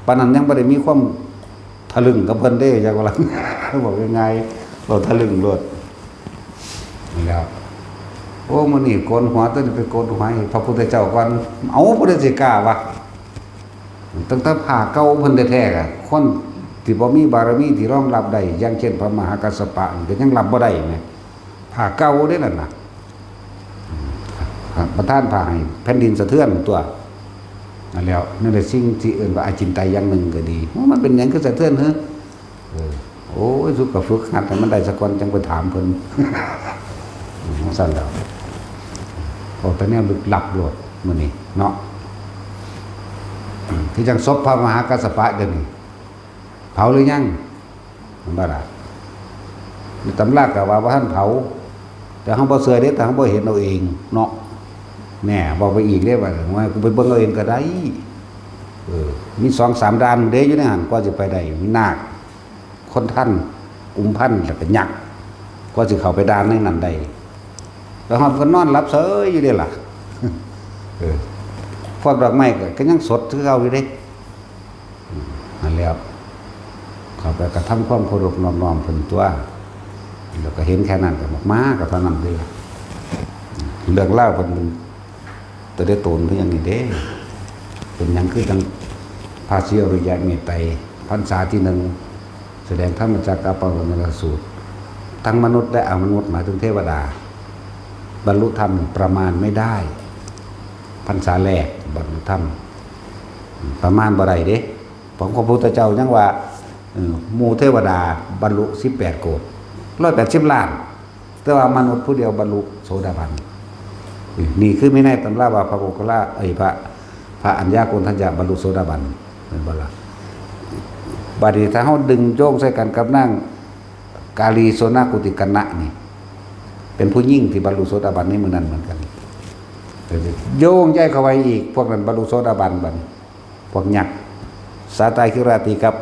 ปานนั้นยังบ่ได้มีความทะลึ่งกับเพิ่นเด้ จักว่าล่ะ บอกง่ายๆ เว้าทะลึ่งโลด นี่แหล้ว โอ้ มื้อนี้โกนหัว ตัวนี้ไปโกนหัวให้พระพุทธเจ้าก่อน เอ้า ผู้ใดสิกล้าวะ ตั้งแต่ผ้าเก่าเพิ่นแท้ๆ อะ คนที่บ่มีบารมีที่รองรับได้ อย่างเช่นพระมหากัสสปะนี่ก็ยังรับบ่ได้แหม ผ้าเก่าเด้นั่นน่ะ ประทานผ้าให้แผ่นดินสะเทือนตัว นั่นแหล้ว นั่นแหละสิ่งที่เอิ้นว่าอาจินไตยอย่างหนึ่งก็ดี ว่ามันเป็นหยังคือสะเทือนเหรอ เออ โอ้ย สุกก็ฝึกหัดให้มันได้สักก่อน จังไปถามเพิ่น จังซั่นแหล้ว เอาแต่แนวลึกลับโลดมื้อนี้เนาะ คือจังศพพระมหากัสสปะเดี๋ยวนี้ เผาหรือยัง มันบ่ล่ะ ในตำราก็ว่าบ่ทันเผา แต่เฮาบ่เชื่อเด้ แต่เฮาบ่เห็นเอาเองเนาะ แหน่ เว้าไปอีกเด้ ว่า ว่ากูไปเบิ่งเอาเองก็ได้ เออ มีสองสามด่านเด้อยู่ในหั่น กว่าสิไปได้ มีนาค คนทัน กุมพัน แล้วก็ยักษ์ กว่าสิเข้าไปด่านในนั้นได้ แล้วเฮาก็นอนหลับเฉยอยู่เด้ล่ะ เออ พวกดอกไม้ก็ ก็ยังสดคือเก่าอยู่เด้ อืม นั่นแหล้ว เข้าไปกระทำความเคารพนอบน้อมเพิ่นตัว แล้วก็เห็นแค่นั้นก็บอกมาก็เท่านั้นเด้ เรื่องราวเพิ่นมัน แต่ได้โตนคือหยังนี่เด้ เป็นหยังคือจังพระศรีอริยะเมตไตร พรรษาที่หนึ่ง แสดงธรรมจักรกัปปวัตตนสูตร ทั้งมนุษย์และอมนุษย์ หมายถึงเทวดา บรรลุธรรมประมาณไม่ได้ พรรษาแรกบรรลุธรรม ประมาณบ่ได้เด้ ของพระพุทธเจ้ายังว่า เออ หมู่เทวดาบรรลุสิบแปดโกฏ ร้อยแปดสิบล้าน แต่ว่ามนุษย์ผู้เดียวบรรลุโสดาบัน นี่คือมีในตำราว่าพระโมคคัลลา เอ้ย พระ พระอัญญาโกณฑัญญะบรรลุโสดาบัน แม่นบ่ล่ะ บัดนี้ถ้าเฮาดึงโยงใส่กันกับนางกาลีโสนกุติกัณณะนี่ เป็นผู้หญิงที่บรรลุโสดาบันในมื้อนั้นเหมือนกัน โยงใยเข้าไปอีก พวกนั้นบรรลุโสดาบันบัดนี้ พวกยักษ์ สาตาคิราตีกับ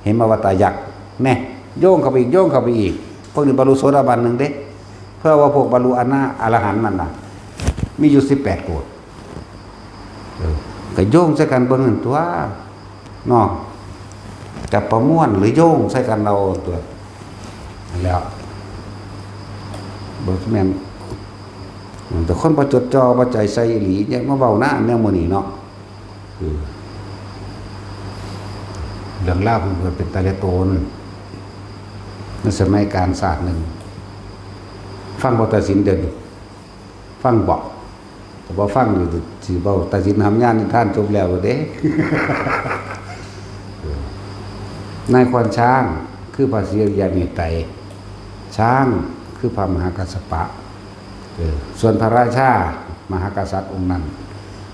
เหมวัตตายักษ์ แน่ โยงเข้าไปอีก โยงเข้าไปอีก พวกนี้บรรลุโสดาบันหนึ่งเด้ เพื่อว่าพวกบรรลุอนา อรหันต์นั่นน่ะ มีอยู่สิบแปดโกฏ เออ ก็โยงใส่กันเบิ่งนั่นตัว เนาะ จะประมวลหรือโยงใส่กันเอาตัว แล้ว บ่แม่น แต่คนบ่จดจ่อ บ่ใจใส่อีหลี อย่ามาเว้านะ แนวมื้อนี้เนาะ คือ เรื่องราวของเพิ่นเป็นตาเลือดโตน ในสมัยกาลศาสตร์หนึ่ง ฟังบ่ตัดสินเดี๋ยวนี้ ฟังบ่ แต่บ่ฟังอยู่สิเว้าตัดสินหามญาณนิทานจบแล้วเด้ นายควานช้างคือพระศรีอริยะเมตไตร ช้างคือพระมหากัสสปะ เออ ส่วนพระราชามหากษัตริย์องค์นั้น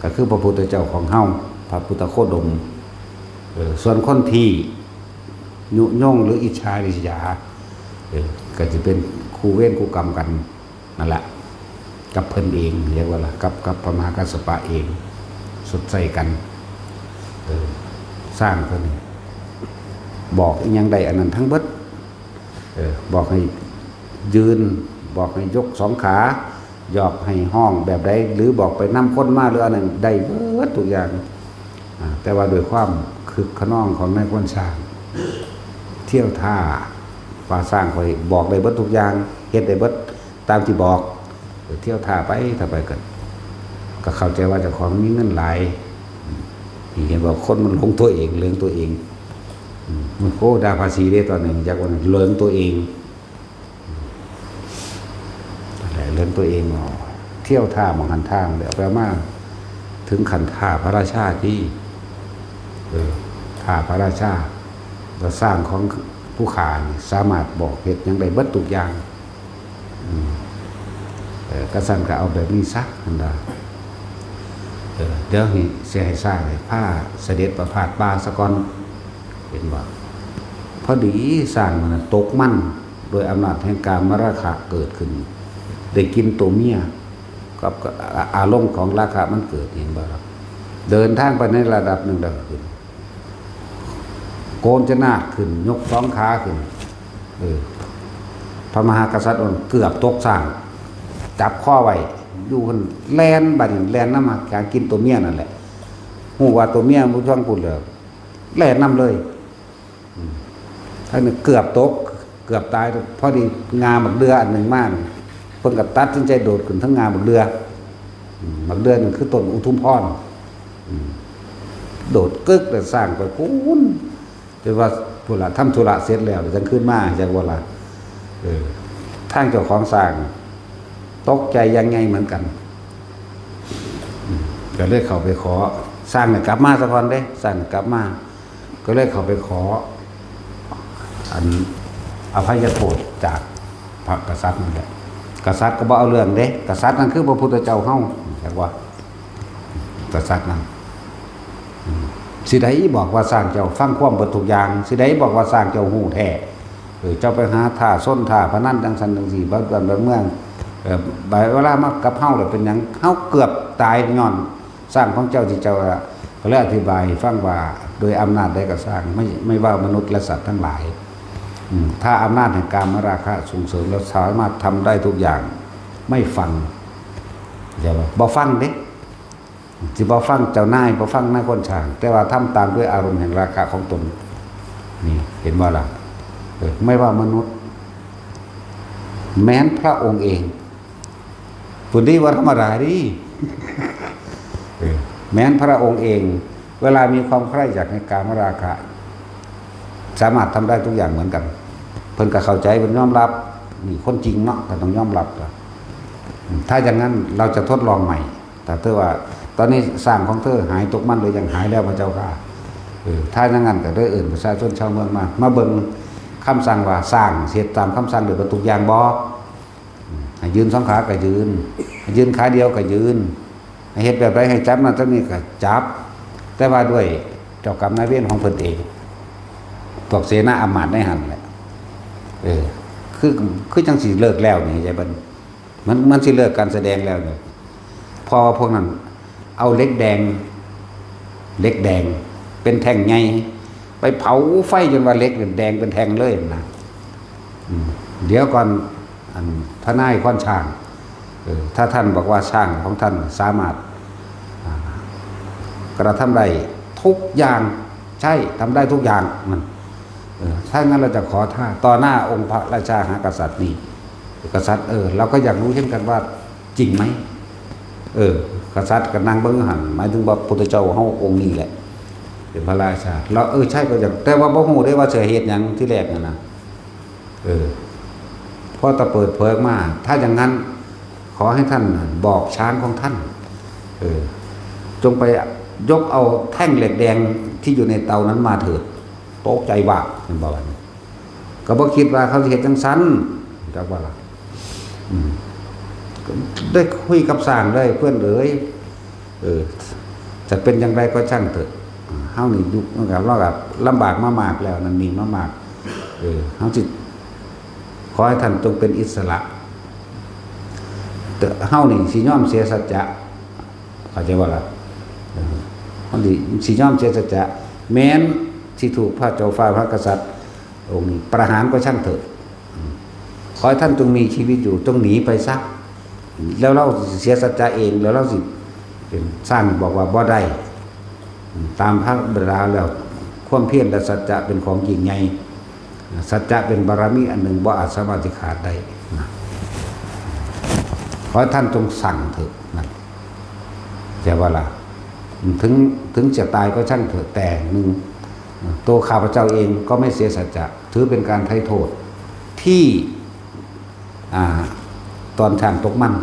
ก็คือพระพุทธเจ้าของเฮา พระพุทธโคดม เออ ส่วนคนที่ยุยงหรืออิจฉาริษยา เออ ก็สิเป็นคู่เวรคู่กรรมกันนั่นแหละ กับเพิ่นเอง เรียกว่าล่ะ กับ กับพระมหากัสสปะเอง ชดใช้กัน เออ ช้างตัวนี้ บอกอิหยังได้อันนั้นทั้งเบิด เออ บอกให้ยืน บอกให้ยกสองขา บอกให้ฮ้องแบบใด หรือบอกไปนำคนมา หรืออันนั้นได้เบิดทุกอย่าง อ่า แต่ว่าด้วยความคึกคะนองของนายควานช้าง เที่ยวท่า ว่าช้างข้อยบอกได้เบิดทุกอย่าง เฮ็ดได้เบิดตามที่บอก เออ เที่ยวท่าไป ท่าไปก็ ก็เข้าใจว่าเจ้าของมีเงินหลาย อืม ที่เห็นว่าคนมันหลงตัวเอง หลงตัวเอง อืม โอ้ ด่าภาษีเด้ตอนหนึ่ง อยากว่าหลงตัวเอง อะไรเรื่องตัวเองเนาะ เที่ยวท่าหมองหันทาง เดี๋ยวไปมาถึงขั้นท่าพระราชาที่ เออ ท่าพระราชา ก็ช้างของผู้ข้านี่สามารถบอกเหตุหยังได้เบิดทุกอย่าง อืม กะซั่นกะเอาแบบนี้ซะหั่นดา เออ เดี๋ยวนี้สิให้ช้างให้พาเสด็จประพาสป่าซะก่อน เห็นบ่ พอดีช้างมันน่ะตกมัน โดยอำนาจแห่งกามราคะเกิดขึ้น ได้กินตัวเมีย กับ กับอารมณ์ของราคะมันเกิด เห็นบ่ล่ะ เดินทางไปในระดับหนึ่งแล้วขึ้น โกนจนาดขึ้น ยกสองขาขึ้น เออ พระมหากษัตริย์องค์เกือบตกช้าง จับคอไว้ อยู่หั่น แล่น บัดนี้แล่นนำหากินตัวเมียนั่นแหละ ฮู้ว่าตัวเมียมันอยู่ทางพุ้นแล้ว แล่นนำเลย อืม ทั้งนั้นเกือบตก เกือบตาย พอดีง่าบักเดื่ออันหนึ่งมา เพิ่นก็ตัดสินใจโดดขึ้นเทิงง่าบักเดื่อ อืม บักเดื่อนั่นคือต้นอุทุมพร อืม โดดกึกแล้วช้างไปพุ้น จนว่าพุ้นล่ะ ทำธุระเสร็จแล้ว จั่งคืนมา จั่งว่าล่ะ เออ ทางเจ้าของช้าง ตกใจอย่างใหญ่เหมือนกัน อืม ก็เลยเข้าไปขอ ช้างเนี่ยกลับมาซะก่อนเด้ ช้างกลับมา ก็เลยเข้าไปขอ อันอภัยโทษจากพระกษัตริย์นั่นแหละ กษัตริย์ก็บ่เอาเรื่องเด้ กษัตริย์นั่นคือพระพุทธเจ้าเฮา จักว่า กษัตริย์นั่น อืม สิได้บอกว่าช้างเจ้าฟังความเบิดทุกอย่าง สิได้บอกว่าช้างเจ้าฮู้แท้ เออ เจ้าไปหาท้าชนท้าพนันจั่งซั่นจั่งซี้ บ้านบ้านเมือง เออ บัดเวลามากับเฮาแล้วเป็นหยัง เฮาเกือบตายย้อนช้างของเจ้าที่เจ้า ก็เลยอธิบายให้ฟังว่า โดยอำนาจใดก็ช่าง ไม่ ไม่ว่ามนุษย์และสัตว์ทั้งหลาย อืม ถ้าอำนาจแห่งกามราคะส่งเสริม แล้วสามารถทำได้ทุกอย่าง ไม่ฟัง เข้าใจบ่ บ่ฟังเด้ สิบ่ฟังเจ้านาย บ่ฟังนายคนช่าง แต่ว่าทำตามด้วยอารมณ์แห่งราคะของตน นี่ เห็นบ่ล่ะ เออ ไม่ว่ามนุษย์ แม้นพระองค์เอง พุ้นดี บ่ธรรมดาเด้ เออ แม้นพระองค์เอง เวลามีความใคร่อยากในกามราคะ สามารถทำได้ทุกอย่างเหมือนกัน เพิ่นก็เข้าใจ เพิ่นยอมรับ นี่คนจริงเนาะ ก็ต้องยอมรับ ถ้าอย่างนั้นเราจะทดลองใหม่ ถ้าเธอว่า ตอนนี้ช้างของเธอหายตกมันหรือยัง หายแล้วพระเจ้าข้า เออ ถ้าอย่างนั้นก็ได้เอิ้นประชาชนชาวเมืองมา มาเบิ่งคำสั่งว่าช้างสิเฮ็ดตามคำสั่งได้เบิดทุกอย่างบ่ อืม ให้ยืนสองขาก็ยืน ให้ยืนขาเดียวก็ยืน ให้เฮ็ดแบบใด ให้จับนั่นจับนี่ก็จับ แต่ว่าด้วยเจ้ากรรมนายเวรของเพิ่นเอง พวกเสนาอำมาตย์ในหั่นแหละ เออ คือ คือจั่งสิเลิกแล้วนี่ เข้าใจบ่ มัน มันสิเลิกการแสดงแล้วนี่ เพราะว่าพวกนั้นเอาเหล็กแดง เหล็กแดง เป็นแท่งใหญ่ ไปเผาไฟจนว่าเหล็กเนี่ยแดงเป็นแท่งเลยนะ อืม เดี๋ยวก่อน อันพระนายควานช้าง เออ ถ้าท่านบอกว่าช้างของท่านสามารถ อ่า กระทำได้ทุกอย่าง ใช่ ทำได้ทุกอย่าง นั่น เออ ถ้างั้นเราจะขอท่าต่อหน้าองค์พระราชาหากษัตริย์นี่ กษัตริย์ เออ เราก็อยากรู้เช่นกันว่าจริงไหม เออ กษัตริย์ก็นั่งเบิ่งหั่น หมายถึงว่าพุทธเจ้าเฮาองค์นี้แหละ เป็นพระราชา เรา เออ ใช่ ก็อยาก แต่ว่าบ่ฮู้เด้ว่าสิเฮ็ดหยังทีแรกนั่นนะ เออ พอตะเปิดเผยออกมา ถ้าอย่างนั้น ขอให้ท่านบอกช้างของท่าน เออ จงไปยกเอาแท่งเหล็กแดงที่อยู่ในเตานั้นมาเถิด ตกใจว่า เห็นบ่ ก็บ่คิดว่าเขาสิเฮ็ดจั่งซั้น จักว่าล่ะ อืม ก็ได้คุยกับช้างเลย เพื่อนเอ๋ย เออ จะเป็นอย่างไรก็ช่างเถอะ เฮานี่ยุค มันก็ เราก็ลำบากมามากแล้ว นั่นนี่มามาก เออ เฮาสิ ขอให้ท่านจงเป็นอิสระ แต่เฮานี่สิยอมเสียสัจจะ เข้าใจบ่ล่ะ เออ เฮาสิ สิยอมเสียสัจจะ แม้นสิถูกพระเจ้าฟ้าพระกษัตริย์องค์นี้ประหารก็ช่างเถอะ อืม ขอให้ท่านจงมีชีวิตอยู่ จงหนีไปซะ แล้วเราสิเสียสัจจะเอง แล้วเราสิ เป็น ช้างบอกว่าบ่ได้ อืม ตามพระบรรดาแล้ว ความเพียรและสัจจะเป็นของยิ่งใหญ่ สัจจะเป็นบารมีอันหนึ่งบ่อาจสามารถสิขาดได้นะ ขอให้ท่านจงสั่งเถอะนะ เข้าใจบ่ล่ะ ถึง ถึงจะตายก็ช่างเถอะ แต่หนึ่ง ตัวข้าพเจ้าเองก็ไม่เสียสัจจะ ถือเป็นการไถ่โทษที่ อ่า ตอนช้างตกมัน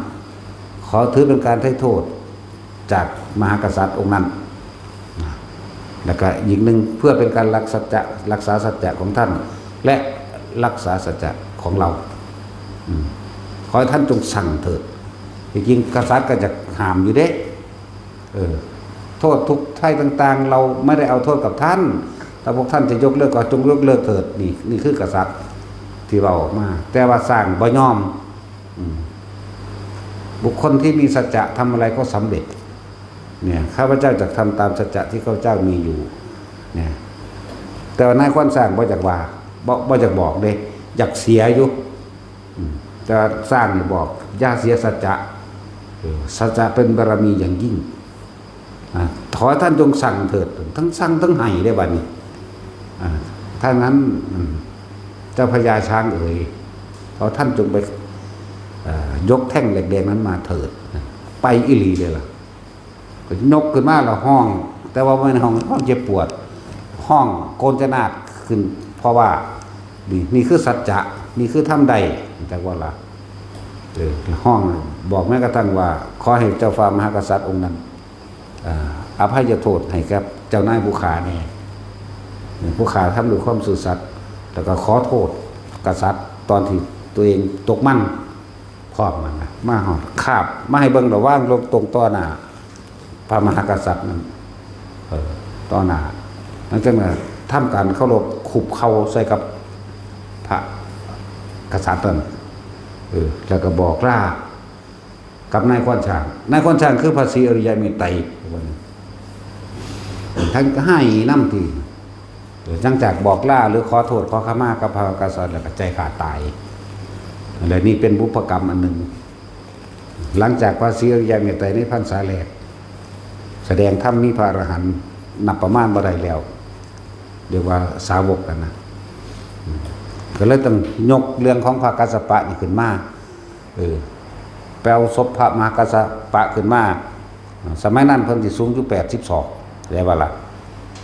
ขอถือเป็นการไถ่โทษจากมหากษัตริย์องค์นั้นนะ แล้วก็อีกหนึ่ง เพื่อเป็นการรักสัจจะ รักษาสัจจะของท่าน และรักษาสัจจะของเรา อืม ขอให้ท่านจงสั่งเถิด ที่จริงกษัตริย์ก็จะห้ามอยู่เด้ เออ โทษทุกข์ภัยต่างๆ เราไม่ได้เอาโทษกับท่าน ถ้าพวกท่านจะยกเลิกก็จงยกเลิกเถิด นี่ นี่คือกษัตริย์ที่เว้าออกมา แต่ว่าช้างบ่ยอม อืม บุคคลที่มีสัจจะทำอะไรก็สำเร็จ เนี่ย ข้าพเจ้าจะทำตามสัจจะที่ข้าพเจ้ามีอยู่ เนี่ย แต่ว่านายควานช้างบ่อยากว่า บ่ บ่อยากบอกเด้ อยากเสียอยู่ อืม แต่ว่าช้างนี่บอก อย่าเสียสัจจะ เออ สัจจะเป็นบารมีอย่างยิ่ง อ่า ขอท่านจงสั่งเถิด ทั้งสั่งทั้งให้ได้บัดนี้ อ่า ถ้างั้น อืม เจ้าพญาช้างเอ๋ย ขอท่านจงไป เอ่อ ยกแท่งเหล็กแดงนั้นมาเถิด ไปอีหลีเลยล่ะ ก็ยกขึ้นมาแล้วฮ้อง แต่ว่าบ่แม่นฮ้อง ฮ้องเจ็บปวด ฮ้องโกนจนาดขึ้น เพราะว่า นี่ นี่คือสัจจะ นี่คือธรรมใด จักว่าล่ะ เออ ฮ้อง บอกแม้กระทั่งว่า ขอให้เจ้าฟ้ามหากษัตริย์องค์นั้น อ่า อภัยโทษให้กับเจ้านายผู้ข้าแน่ ผู้ข้าทำด้วยความซื่อสัตย์ แล้วก็ขอโทษกษัตริย์ตอนที่ตัวเองตกมัน พร้อมมันนะ มาฮอดคาบ มาให้เบิ่งระหว่างลงตรงต่อหน้า พระมหากษัตริย์นั่น เออ ต่อหน้า หลังจากนั้นทำการเคารพคุกเข่าใส่กับพระกษัตริย์นั่น เออ แล้วก็บอกลากับนายควานช้าง นายควานช้างคือพระศรีอริยเมตไตร ท่านก็ให้นำที่ เออ หลังจากบอกลาหรือขอโทษขอขมากับพระกษัตริย์แล้วก็ใจขาดตาย และนี่เป็นบุพกรรมอันหนึ่ง หลังจากพระศรีอริยเมตไตรในพรรษาแรก แสดงธรรมมีพระอรหันต์นับประมาณบ่ได้แล้ว เรียกว่าสาวกกันนะ อืม ก็เลยต้องยกเรื่องของพระกัสสปะนี่ขึ้นมา เออ ไปเอาศพพระมหากัสสปะขึ้นมา สมัยนั้นเพิ่นสิสูงอยู่แปดสิบศอก ได้บ่ล่ะ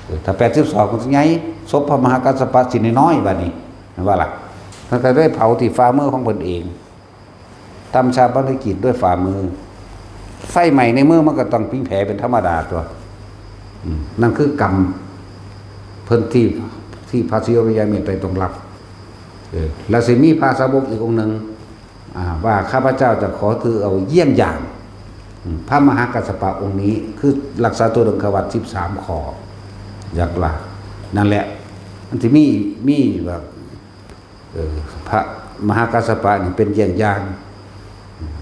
เออ ถ้าแปดสิบศอกมันสิใหญ่ ศพพระมหากัสสปะสิน้อยๆ บัดนี้ แม่นบ่ล่ะ เพิ่นก็ได้เผาที่ฝ่ามือของเพิ่นเอง ทำฌาปนกิจด้วยฝ่ามือ ไฟไหม้ในมือมันก็ต้องผิงแผลเป็นธรรมดาตัว อืม นั่นคือกรรมเพิ่นที่ ที่พระศรีอริยเมตไตรต้องรับ เออ แล้วสิมีพระสาวกอีกองค์หนึ่ง อ่า ว่าข้าพเจ้าจะขอถือเอาเยี่ยงอย่าง อืม พระมหากัสสปะองค์นี้ คือรักษาธุดงควัตรสิบสามข้อ อยากละ นั่นแหละ มันสิมี มีแบบ เออ พระมหากัสสปะนี่เป็นเยี่ยงอย่าง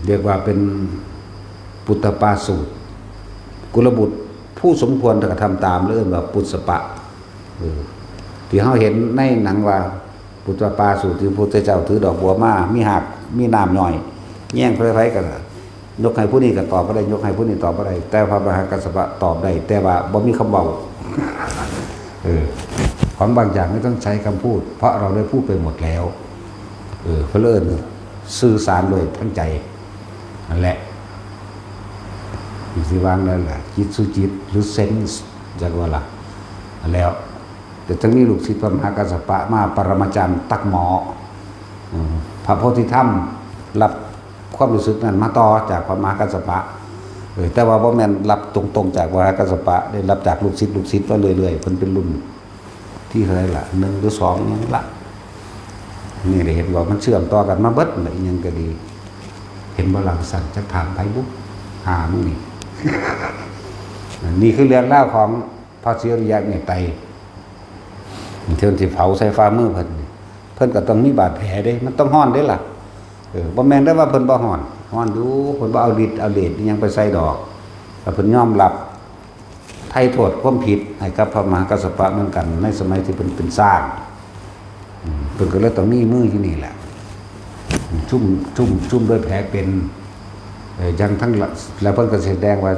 เรียกว่าเป็นปุตตปาสูตร กุลบุตรผู้สมควรกระทำตาม เรียกว่าปุตตปะ เออ ที่เฮาเห็นในหนังว่า ปุตตปาสูตรที่พระพุทธเจ้าถือดอกบัวมา มีหาก มีน้ำย่อย แย่งไผๆ กันน่ะ ยกให้ผู้นี้ก็ตอบบ่ได้ ยกให้ผู้นี้ตอบบ่ได้ แต่พระมหากัสสปะตอบได้ แต่ว่าบ่มีคำเว้า เออ ของบางอย่างไม่ต้องใช้คำพูด เพราะเราได้พูดไปหมดแล้ว เออ เพิ่นเอิ้นสื่อสารโดยทั้งใจ นั่นแหละ อยู่ที่วางนั่นแหละ จิตสุจิต หรือ sense จักว่าล่ะ แล้ว แต่จังมีลูกศิษย์พระมหากัสสปะมาปรมาจารย์ตักหมอ อืม พระโพธิธรรม รับความรู้สึกนั้นมาต่อจากพระมหากัสสปะ เออ แต่ว่าบ่แม่นรับตรงๆจากพระมหากัสสปะ ได้รับจากลูกศิษย์ ลูกศิษย์มาเรื่อยๆ เพิ่นเป็นรุ่นที่เท่าไหร่ล่ะ หนึ่งหรือสองนี่ละ นี่ได้เห็นว่ามันเชื่อมต่อกันมาเบิดน่ะ อีหยังก็ดี เห็นบ่ล่ะ สั่นจักถามไผบุ หามึงนี่ นี่คือเรื่องราวของพระศรีอริยะเมตไตร เพิ่นสิเผาใส่ฝ่ามือเพิ่นนี่ เพิ่นก็ต้องมีบาดแผลเด้ มันต้องฮ้อนเด้ล่ะ เออ บ่แม่นได้ว่าเพิ่นบ่ฮ้อน ฮ้อนอยู่ เพิ่นบ่เอาฤทธิ์เอาเดชอิหยังไปใส่ดอก แต่เพิ่นยอมรับ ไถ่โทษความผิดให้กับพระมหากัสสปะเหมือนกัน ในสมัยที่เพิ่นเป็นช้าง อืม เพิ่นก็เลยต้องมีมืออยู่นี่แหละ ชุ่ม ชุ่ม ชุ่มด้วยแผลเป็น เอ่อ ยังทั้งละ แล้วเพิ่นก็สิแสดงว่า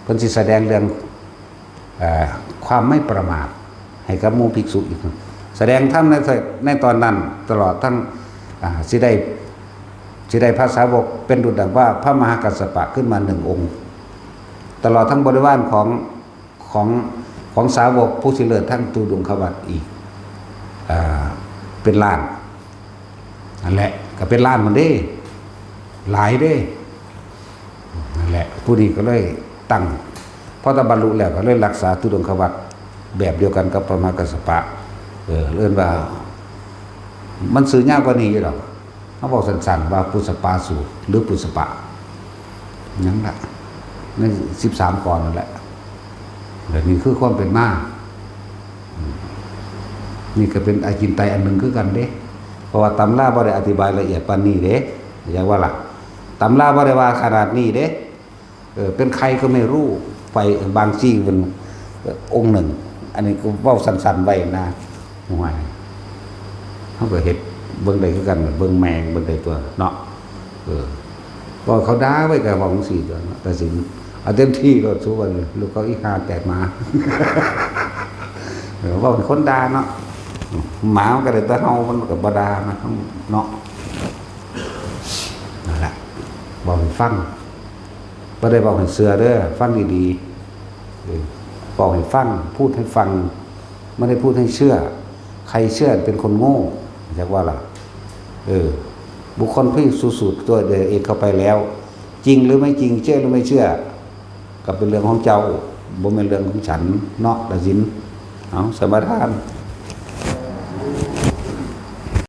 เพิ่นสิแสดงเรื่อง เอ่อ ความไม่ประมาทให้กับหมู่ภิกษุอีก แสดงธรรมใน ในตอนนั้น ตลอดทั้ง อ่า สิได้ สิได้พระสาวกเป็นดุจดังว่าพระมหากัสสปะขึ้นมาหนึ่งองค์ ตลอดทั้งบริวารของ ของ ของสาวกผู้สิเลิศทั้งธุดงควัตรอีก อ่า เป็นล้าน นั่นแหละ ก็เป็นล้านหมดเด้ หลายเด้ นั่นแหละ ผู้นี้ก็เลยตั้ง พอตะบรรลุแล้วก็เลยรักษาธุดงควัตรแบบเดียวกันกับพระมหากัสสปะ เออ เอิ้นว่า มันซื่อยาวกว่านี้อยู่ดอก เขาบอกสั้นๆว่าปุสปาสูตร หรือปุสปะ หยังล่ะ ในสิบสามกรอนนั่นแหละ และนี่คือความเป็นมา อืม นี่ก็เป็นอาจินไตยอันหนึ่งคือกันเด้ เพราะว่าตำราบ่ได้อธิบายละเอียดปานนี้เด้ อยากว่าล่ะ ตำราบ่ได้ว่าขนาดนี้เด้ เออ เป็นใครก็ไม่รู้ ไปบางจี้เป็นองค์หนึ่ง อันนี้ก็เว้าสั้นๆไว้นะ ห่วย เขาก็เฮ็ดเบิ่งได้คือกัน เบิ่งแมงเบิ่งได้ตัวเนาะ เออ ก็เขาด่าไว้ก็เว้าจังซี่ตัวเนาะ แต่สิเอาเต็มที่โลด สู้ว่าลูกเขาอีห่าแตกหมา เออ เว้าเป็นคนด่าเนาะ หมามันก็ได้แต่เห่า มันก็บ่ด่านะเนาะ นั่นแหละ เว้าให้ฟัง บ่ได้เว้าให้เชื่อเด้อ ฟังดีๆ เออ เว้าให้ฟัง พูดให้ฟัง ไม่ได้พูดให้เชื่อ ใครเชื่อเป็นคนโง่ จักว่าล่ะ เออ บุคคลผู้สูสูตรตัวเองเข้าไปแล้ว จริงหรือไม่จริง เชื่อหรือไม่เชื่อ ก็เป็นเรื่องของเจ้า บ่แม่นเรื่องของฉันเนาะ ละสิน เอา สมาทาน